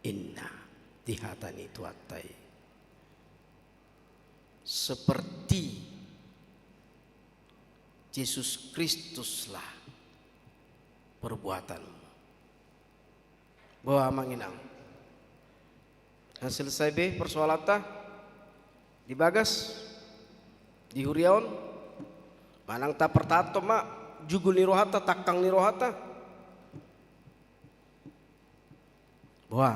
inna di hata ni Tuhanta i. Seperti Jesus Kristuslah perbuatanmu. Boha amang inang? Ndang selesai be persoalanta di bagas, di huria on? Manang tapartahanhon ma jugul ni rohanta, tangkang ni rohanta? Boha.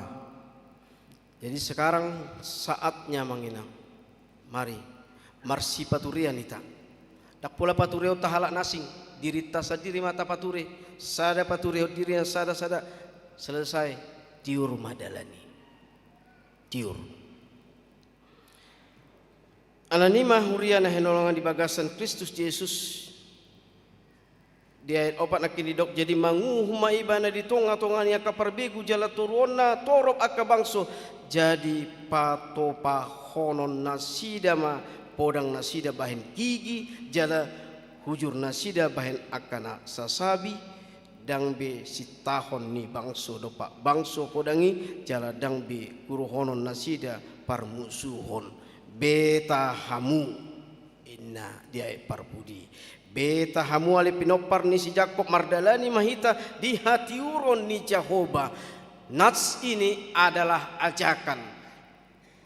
Jadi sekarang saatnya amang inang. Mari, marsipaturean hita. Ndang pola patureonta halak na asing, dirinta sandiri ma tapature, sada paturehon diri na sada-sada, selesai, tiur ma dalan i. Tiur. Alani i ma huria na hinaholongan di bagasan Kristus Jesus, di ayat opat nangkin didok, "Jadi manguhum ma ibana di tonga-tonga ni angka parbegu jala toruonna torop angka bangso, jadi patopahonon nasida ma podang nasida bahen gigi, jala hujur nasida bahen angka na sasabi, ndang be sintahon ni bangso dompak bangso podang i, jala ndang be guruhonon nasida parmusuhon. Beta hamu," inna di ayat parpudi. Beta hamu ale pinompar ni si Jakkob, mardalani ma hita di hatiuron ni Jahowa. Nats ini adalah ajakan.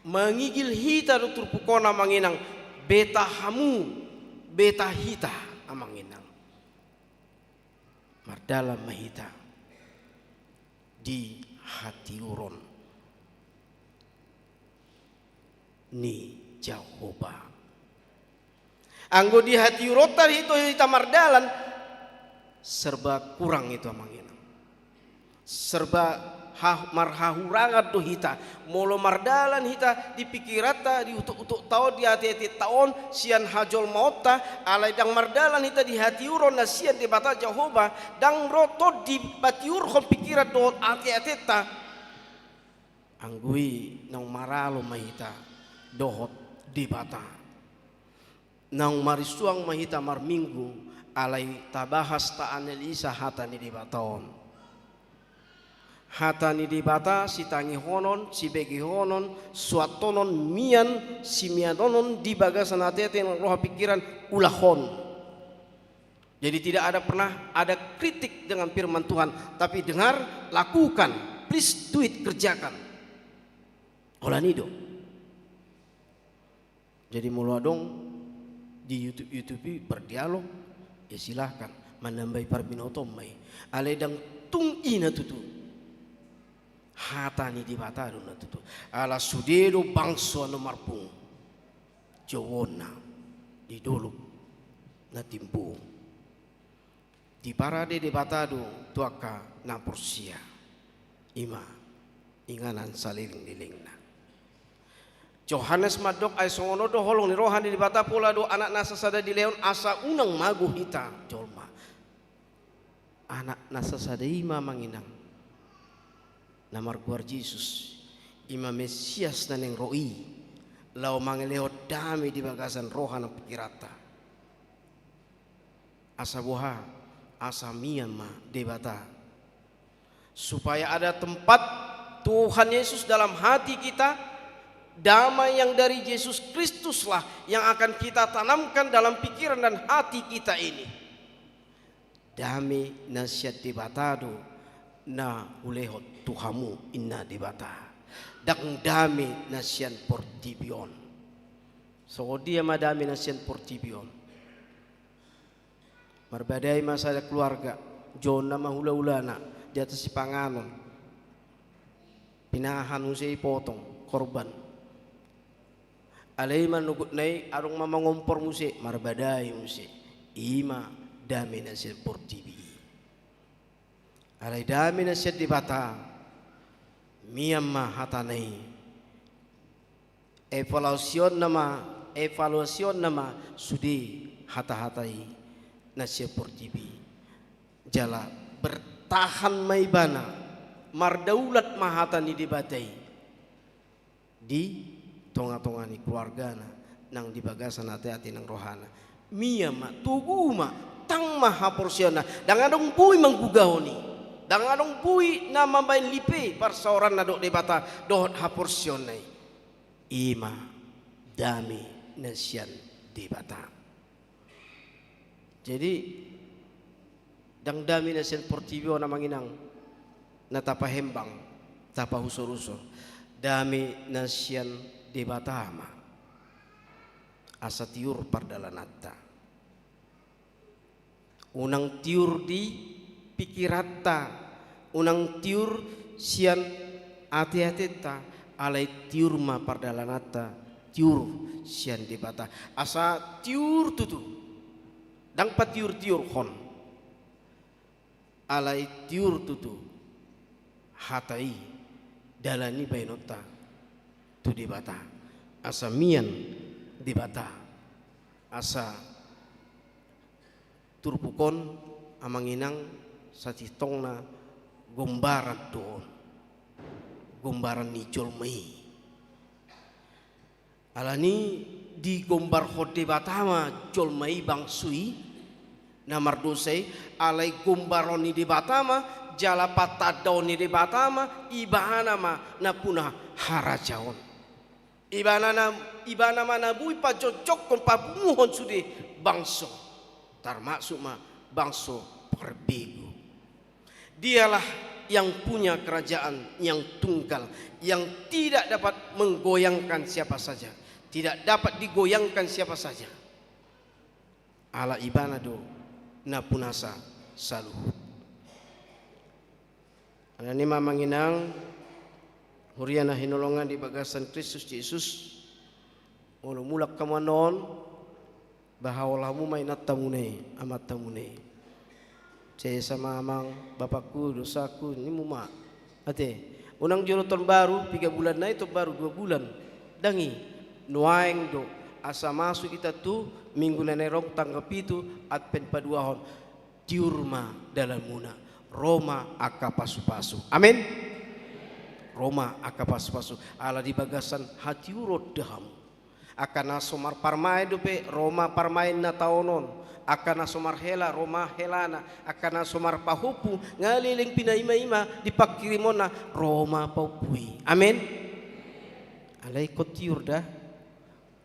Mangigil hita do turpuk on amang inang. Beta hamu, beta hita amang inang. Mardalan ma hita di hatiuron ni Jahowa. Anggo di hatiuronta do hita mardalan, serba kurang itu amang inang. Serba ha-, marhahurangan do hita. Molo mardalan hita di pikiranta, di utok-utokta on, di ate-ateta on, sian hajolmaonta, alai ndang mardalan hita di hatiuron na sian Debata Jahowa, ndang ro tondi patiurhon pikiran dohot ate-ateta. Anggo i naung maralo ma hita dohot Debata. Naung marisuang ma hita marminggu, alai tabahas taanalisa hata ni Debata on. Hata ni Debata sitangihonon, sibegehonon, suanhonon, mian, simianonon di bagasan ate-ate nang roha pikiran, ulahon. Jadi tidak ada pernah ada kritik dengan firman Tuhan, tapi dengar, lakukan, please do it, kerjakan. Holan i do. Jadi molo adong di YouTube, YouTube i berdialog, ya silahkan, manambai parbinotoon ma i. Alai ndang tung i na tutu. Hata ni Debata do na tutu. Ala sude do bangso annon marpungu jouonna di dolok na timbo. Diparade Debata do tu angka na porsea. I ma inganan saleleng-lelengna. Johannes mandok, ai songon on do holong ni roha ni Debata, pola do Anakna sasada dilehon asa unang mago hita jolma. Anakna sasada i ma, amang inang, na margoar Jesus, i ma Mesias na naeng ro i, laho mangalehon dame di bagasan roha nang pikiranta. Asa boha? Asa mian ma Debata. Supaya ada tempat Tuhan Yesus dalam hati kita, damai yang dari Yesus Kristuslah yang akan kita tanamkan dalam pikiran dan hati kita ini. Dame na sian Debata do na hulehon tu hamu, ninna Debata. Ndang dame na sian portibi on. Songon dia ma dame na sian portibi on? Marbadai ma sada keluarga, joonna ma hula-hulana di atas sipanganon. Pinahan muse i, potong, korban. Alai manogotna i adong ma mangompor muse, marbadai muse. I ma dame na sian portibi i. Alai dame na sian Debata, mian ma hatana i. Evaluasionna ma, evaluasionna ma sude hata-hata i na sian portibi. Jala bertahan ma ibana, mardaulat ma hata ni Debata i di tonga-tonga ni keluargana, nang di bagasan ate-ate nang rohana. Mian ma, togu ma, tang ma haporseaonna, ndang adong boi manggugahon i, ndang adong boi na mambahen lipe parsaoranna dohot Debata, dohot haporseaonna i. I ma dame na sian Debata. Jadi, ndang dame na sian portibi on, amang inang, na tapahembang, tapahusor-usor. Dame na sian Debata ma. Asa tiur pardalananta. Unang tiur di pikiranta, unang tiur sian ate-atenta, alai tiur ma pardalananta, tiur sian Debata. Asa tiur tutu. Ndang patiur-tiurhon. Alai tiur tutu hata i, dalan i baenonta tu Debata. Asa mian Debata. Asa turpuk on, amang inang, sasintongna gombaran do on. Gombaran ni jolma i. Alani digombarhon Debata ma jolma i, bangso i na mardosa i, alai gombaron ni Debata ma, jala patandaon ni Debata ma, ibana ma na puna harajaon. Ibana na, ibana ma na boi pajongjongkon, papunguhon sude bangso, tarmasuk ma bangso parbegu. Dialah yang punya kerajaan yang tunggal, yang tidak dapat menggoyangkan siapa saja, tidak dapat digoyangkan siapa saja. Ala ibana do na punasa saluhut. Alani ma, amang inang, huria na hinaholongan di bagasan Kristus Jesus, molo mulak hamu annon, bahaol hamu ma inantamuna i, amantamuna i. Sesa ma, amang, bapakku, dosaku, ninmu ma. Ate, unang jolo taon baru, piga bulan nai taon baru, dua bulan. Ndang i, nuaeng do, asa masuk hita tu minggu na naeng ro, tanggal pitu, Advent paduahon. Tiur ma dalanmuna, ro ma angka pasu-pasu. Amin. Ro ma angka pasu-pasu. Ala di bagasan hatiuron do hamu. Angka na so marparmaen dope, ro ma parmaenna taon on. Angka na so marhela, ro ma helana. Angka na so marpahompu, nga leleng pinaima-ima di panghirimonna, ro ma pahompu i. Amin. Alai ingkon tiur da.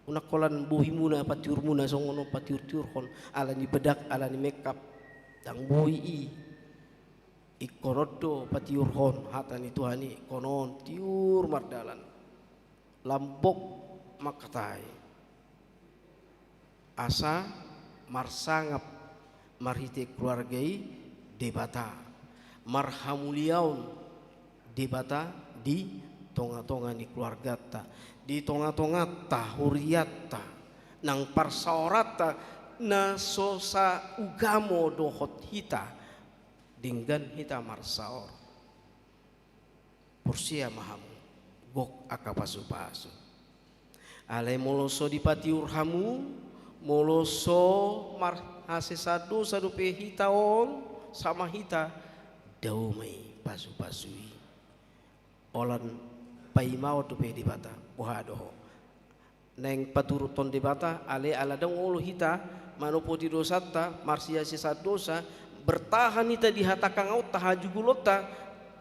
Unang holan bohimuna patiurmuna songon on patiur-tiurhon, ala ni bedak, ala ni mekap, ndang boi i. Ingkon on do patiurhon hata ni Tuhan i, ingkon on tiur mardalan. Lambok mangkatai. Asa marsangap marhite keluarga i Debata. Marhamuliaon Debata di tonga-tonga ni keluarganta, di tonga-tonganta, hurianta, nang parsaoranta, na so saugamo dohot hita, denggan hita marsaor. Porsea ma hamu, gok angka pasupasu. Alai molo so dipatiur hamu, molo so marhasesaan dosa dope hita on, sama hita, dao ma i pasupasu i. Holan paimaon dope Debata, boha do ho. Naeng paturuthon Debata, alai ala ndang olo hita manopoti dosanta, marhasesaan dosa, bertahan hita di hatangkangonta, hajugulonta,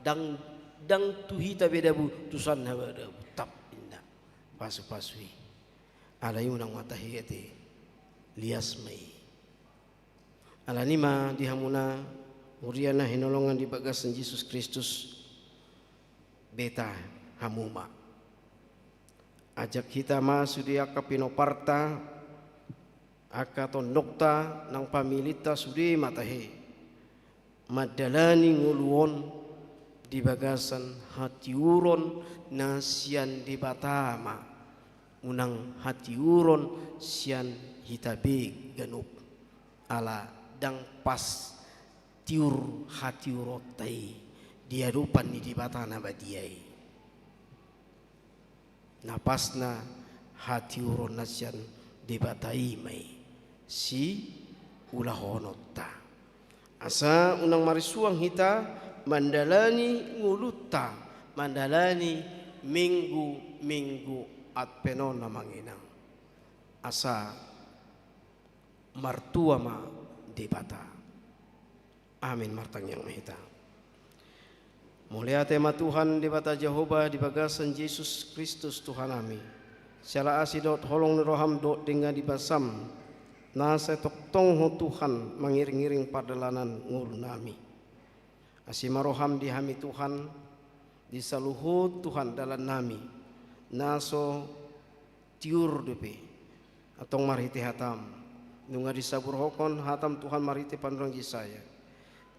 ndang, ndang tu hita be dabu, tu son hami dabu, tap, inna. Pasupasu i. Alai unang ma tahe ate, lias ma i. Alani i ma di hamuna, huria na hinaholongan di bagasan Jesus Kristus, beta hamu ma. Ajak hita ma sude angka pinoparta, angka tondongta, nang familinta sude ma tahe. Mandalani ngolu on di bagasan hatiuron na sian Debata ma, unang hatiuron sian hita be ganup. Ala ndang pas tiur hatiuronta i di adopan ni Debata na badia i. Na pasna hatiuron na sian Debata i ma i siulahononta. Asa unang marisuang hita mandalani ngolunta, mandalani minggu-minggu Advent on, amang inang. Asa martua ma Debata. Amin. Martangiang ma hita. Mauliate ma Tuhan Debata Jahowa di bagasan Jesus Kristus Tuhanami. Siala asi dohot holong ni roham dohot denggan ni basam, na sai tongtong ho Tuhan mangiring-iring pardalanan ngolunami. Asi ma roham di hami Tuhan, di saluhut Tuhan dalannami, na so tiur dope antong marhite hatam. Nunga disaburhon hatam Tuhan marhite panurirang Jesaya.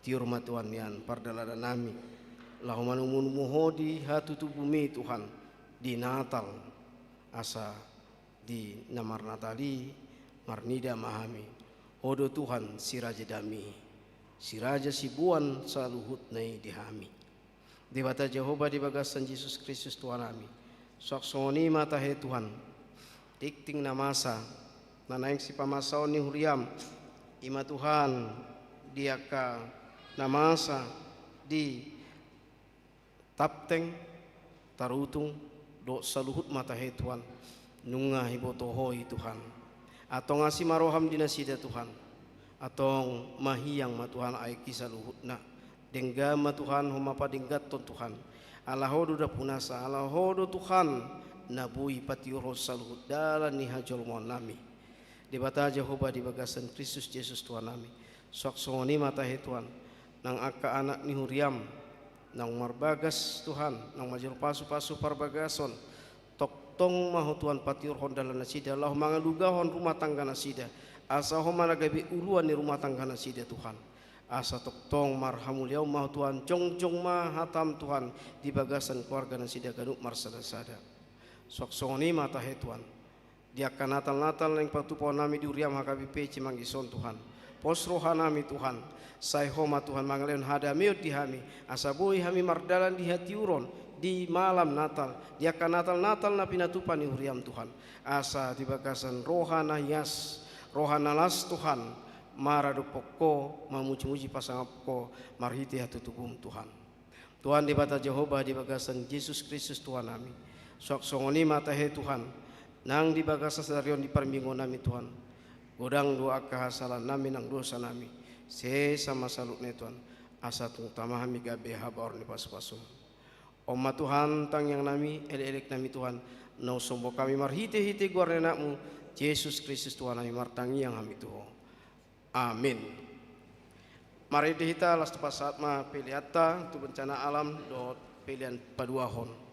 Tiur ma Tuhan nian pardalanannami, laho manumu-numu ho di hatutubumi Tuhan di Natal. Asa di na marnatal i marnida ma hami, ho do Tuhan si raja dame, si raja siboan saluhutna i di hami. Debata Jahowa di bagasan Jesus Kristus Tuhanami. Suang songon i ma tahe Tuhan, tingting na masa, na naeng sipamasaon ni huriam, i ma Tuhan, di angka na masa, di Tapteng, Tarutung, dohot saluhut ma tahe Tuhan, nunga diboto ho i Tuhan. Antong asi ma roham di nasida Tuhan. Antong mahiang ma Tuhan aek i saluhutna. Denggan ma Tuhan, ho ma padengganhon Tuhan. Ala ho do dapunasa, ala ho do Tuhan, na boi patiurhon saluhut dalan ni hajolmaonnami. Debata Jahowa di bagasan Kristus Jesus Tuhanami. Suang songon i ma tahe Tuhan, nang angka anak ni huriam, naung marbagas Tuhan, naung manjalo pasu-pasu parbagason, tongtong ma ho Tuhan patiurhon dalan nasida, laho mangalugahon rumah tangga nasida, asa ho ma na gabe uluan ni rumah tangga nasida Tuhan. Asa tongtong marhamuliaon ma ho Tuhan, jongjong ma hatam Tuhan, di bagasan keluarga nasida ganup marsada-sada. Suang songon i ma tahe Tuhan. Di angka Natal-Natal naeng patupahonnami di huriam H K B P Cimanggis on Tuhan. Pos rohanami Tuhan. Sai ho ma Tuhan mangalehon hadameon di hami. Asa boi hami mardalan di hatiuron di malam Natal. Di angka Natal-Natal na pinatupa ni huriam Tuhan. Asa di bagasan roha na hias, roha na las Tuhan. Maradophon ho, mamuji-muji pasangap ho, marhite hatutubum Tuhan. Tuhan Debata Jahowa di bagasan Jesus Kristus Tuhanami. Suang songon i ma tahe Tuhan, nang di bagasan sadari on di parmingguonnami Tuhan. Godang do angka hasalaannami nang dosanami. Sesa ma saluhutna i Tuhan, asa tung tama hami gabe habaoran ni pasu-pasum. On ma Tuhan tangiangnami, elek-eleknami Tuhan, na umsombong hami marhite-hite goar ni Anakmu, Jesus Kristus Tuhanami martangiang hami tu Ho. Amin. Marende hita, laos tapasahat ma peleanta tu bencana alam dohot pelean paduahon.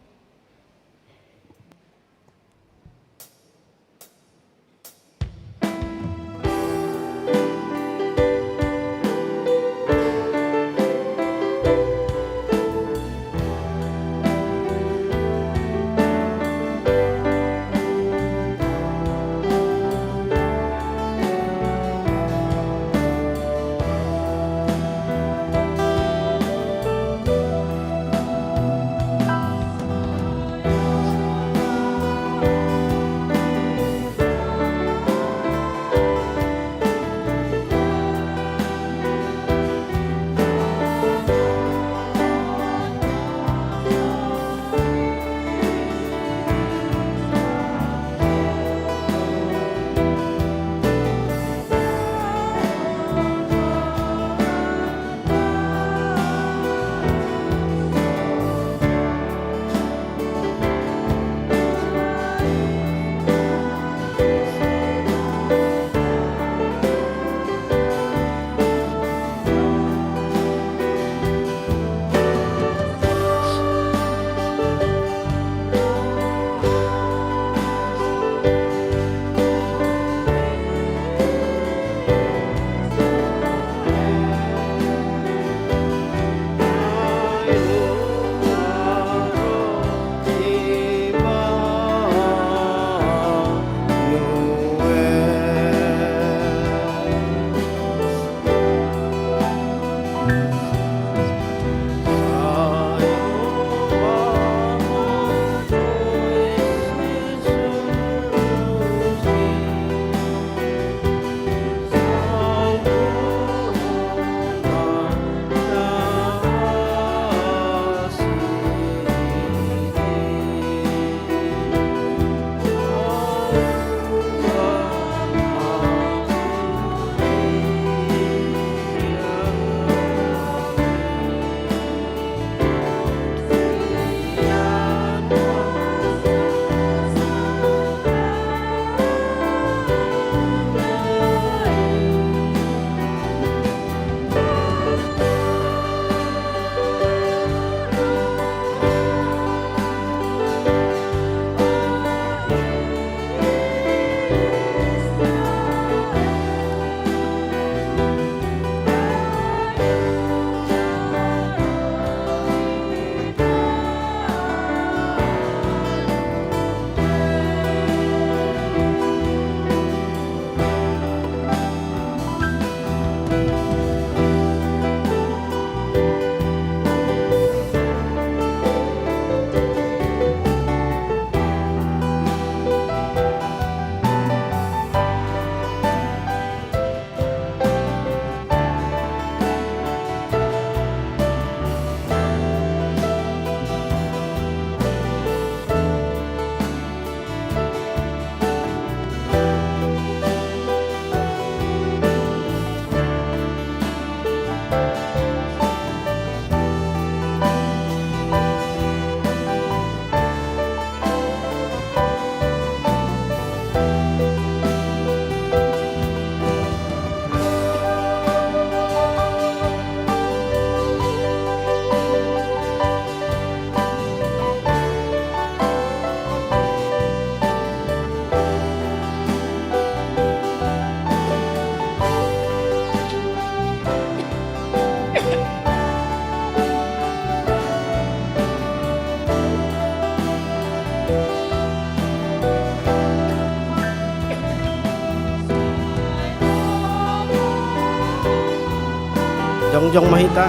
Jongjong ma hita.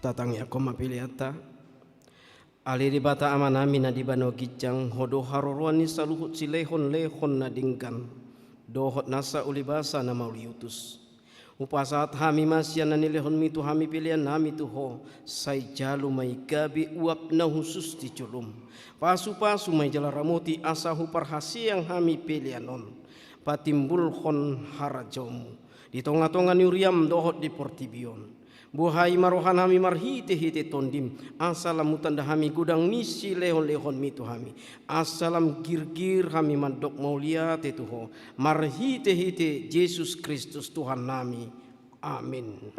Tatangiangkon ma peleanta. Ale Debata Amanami na di banua ginjang, Ho do haroroan ni saluhut silehonlehon na denggan dohot nasa ulibasa na mauliutus. Hupasahat hami ma sian na nilehonmi tu hami peleannami tu Ho, sai jalo ma i gabe uap na hushus di jolom. Pasupasu ma i jala ramoti asa huparhaseang hami pelean on patimbulhon harajaonmu di tongatonga ni huriam dohot di portibi on. Buhai ma rohanami marhitehite Tondim, asa lam hutanda hami godang ni silehonlehonmi tu hami, asa lam girgir hami mandok mauliate tu Ho, marhitehite Jesus Kristus Tuhannami. Amin.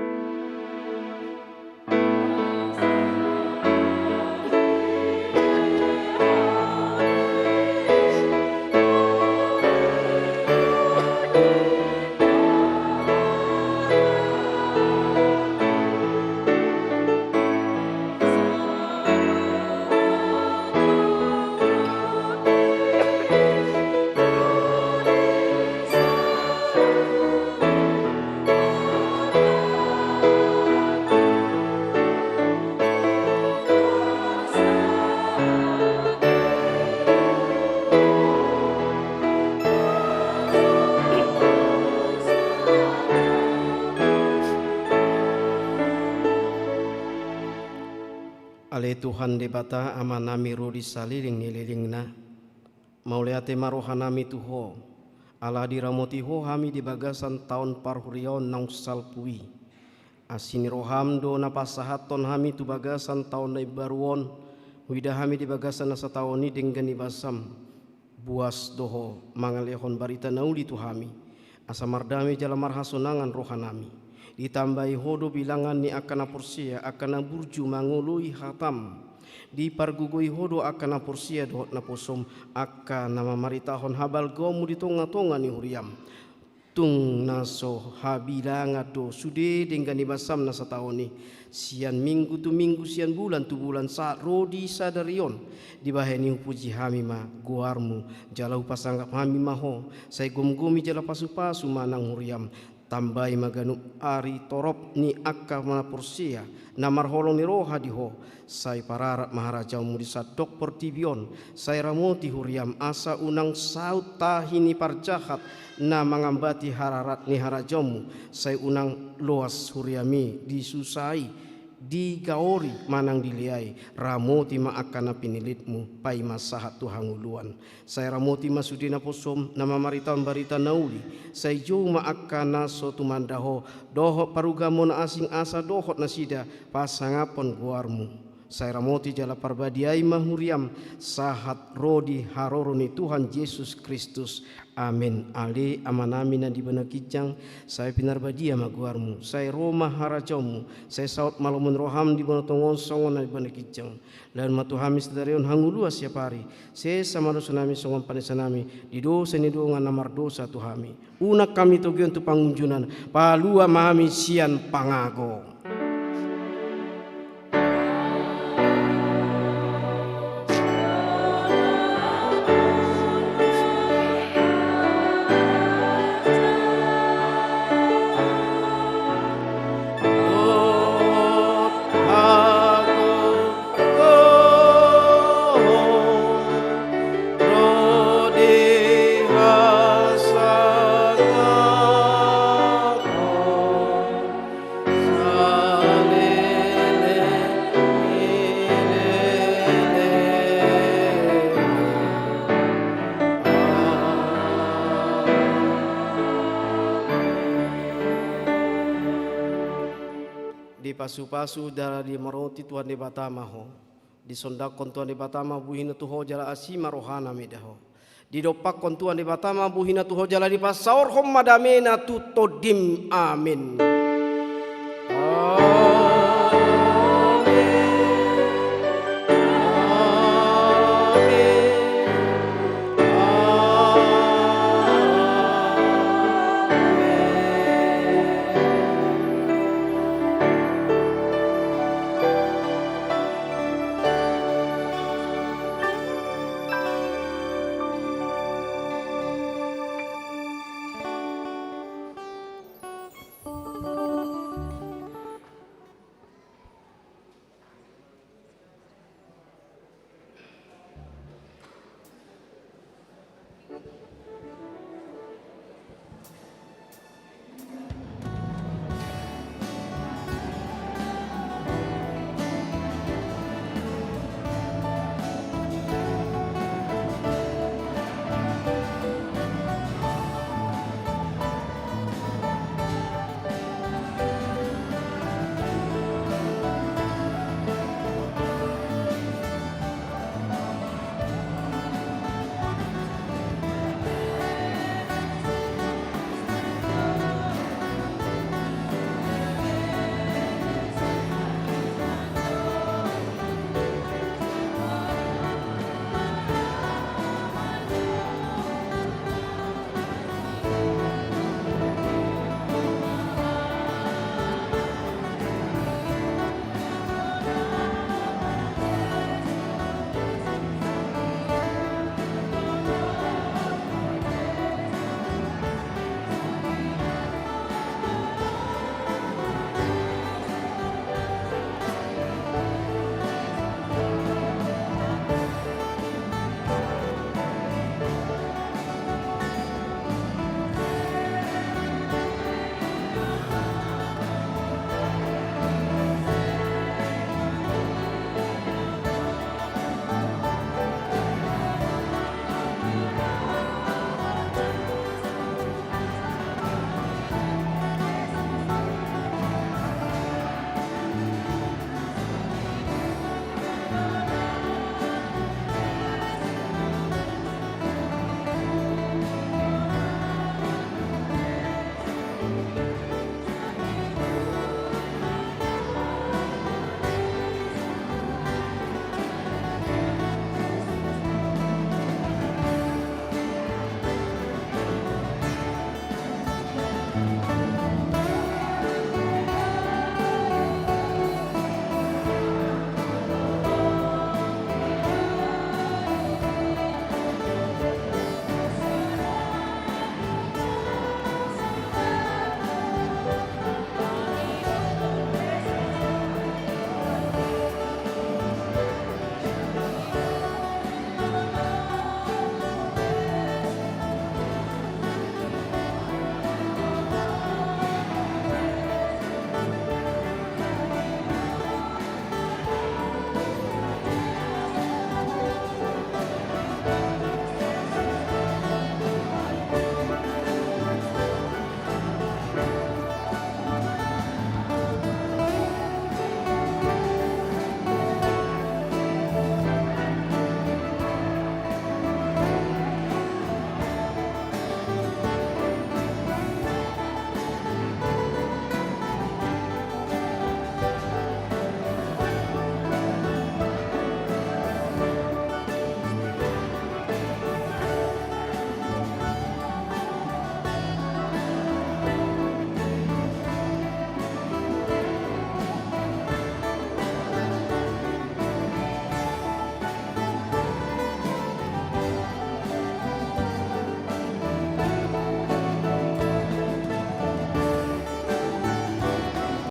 Ale Tuhan Debata, Amanami ro di saleleng ni lelengna, mauliate ma rohanami tu Ho, ala diramoti Ho hami di bagasan taon parhuriaon naung salpu i. Asi ni roham do na pasahathon hami tu bagasan taon na imbaru on, huida hami di bagasan na sataon i denggan ni basam. Buas do Ho mangalehon barita na uli tu hami, asa mardame jala marhasonangan rohanami. Ditambai Ho do bilangan ni angka na porsea, angka na burju mangoloi hatam. Dipargogoi Ho do angka na porsea dohot naposom, angka na mamaritahon habalgaonmu di tongatonga ni huriam. Tung na so habilangan do sude denggan ni basam na sataon i, sian minggu tu minggu, sian bulan tu bulan, sahat ro di sadari on. Dibahen i hupuji hami ma goarmu, jala hupasangap hami ma Ho, sai gomgomi jala pasupasu ma nang huriam. Tambai ma ganup ari torop ni angka na porsea, na marholong ni roha di Ho, sai pararat ma harajaonmu di sandok portibi on, sai ramoti huriam asa unang saut tahi ni parjahat na mangambati hararat ni harajaonmu, sai unang loas huriam i disusai, digaori manang dileai, ramoti ma angka na pinillitmu, paima sahat tu hangoluan. Sai ramoti ma sude naposom na mamaritahon barita na uli, sai jou ma angka na so tumanda Ho, dohot parugamo na asing asa dohot nasida pasangaphon goarmu. Sai ramoti jala parbadiai ma huriam, sahat ro di haroro ni Tuhan Jesus Kristus. Amen. Ale Amanami na di banua ginjang, sai pinarbadia ma goarmu, sai ro ma harajaonmu, sai saut ma lomo ni roham di banua tonga on songon na di banua ginjang. Lehon ma tu hami sadari on hangoluan siapari, sesa ma dosanami songon panesanami di dosa ni dongan na mardosa tu hami. Unang hami togihon tu pangunjunan, palua ma hami sian pangago. Pasu-pasu jala dimaroti Tuhan Debata ma ho. Disondangkon Tuhan Debata ma buhina tu ho jala asi ma rohana mida ho. Didompakkon Tuhan Debata ma buhina tu ho jala dipasaorhon ma damena tu tondim. Amin. Amin. Amin.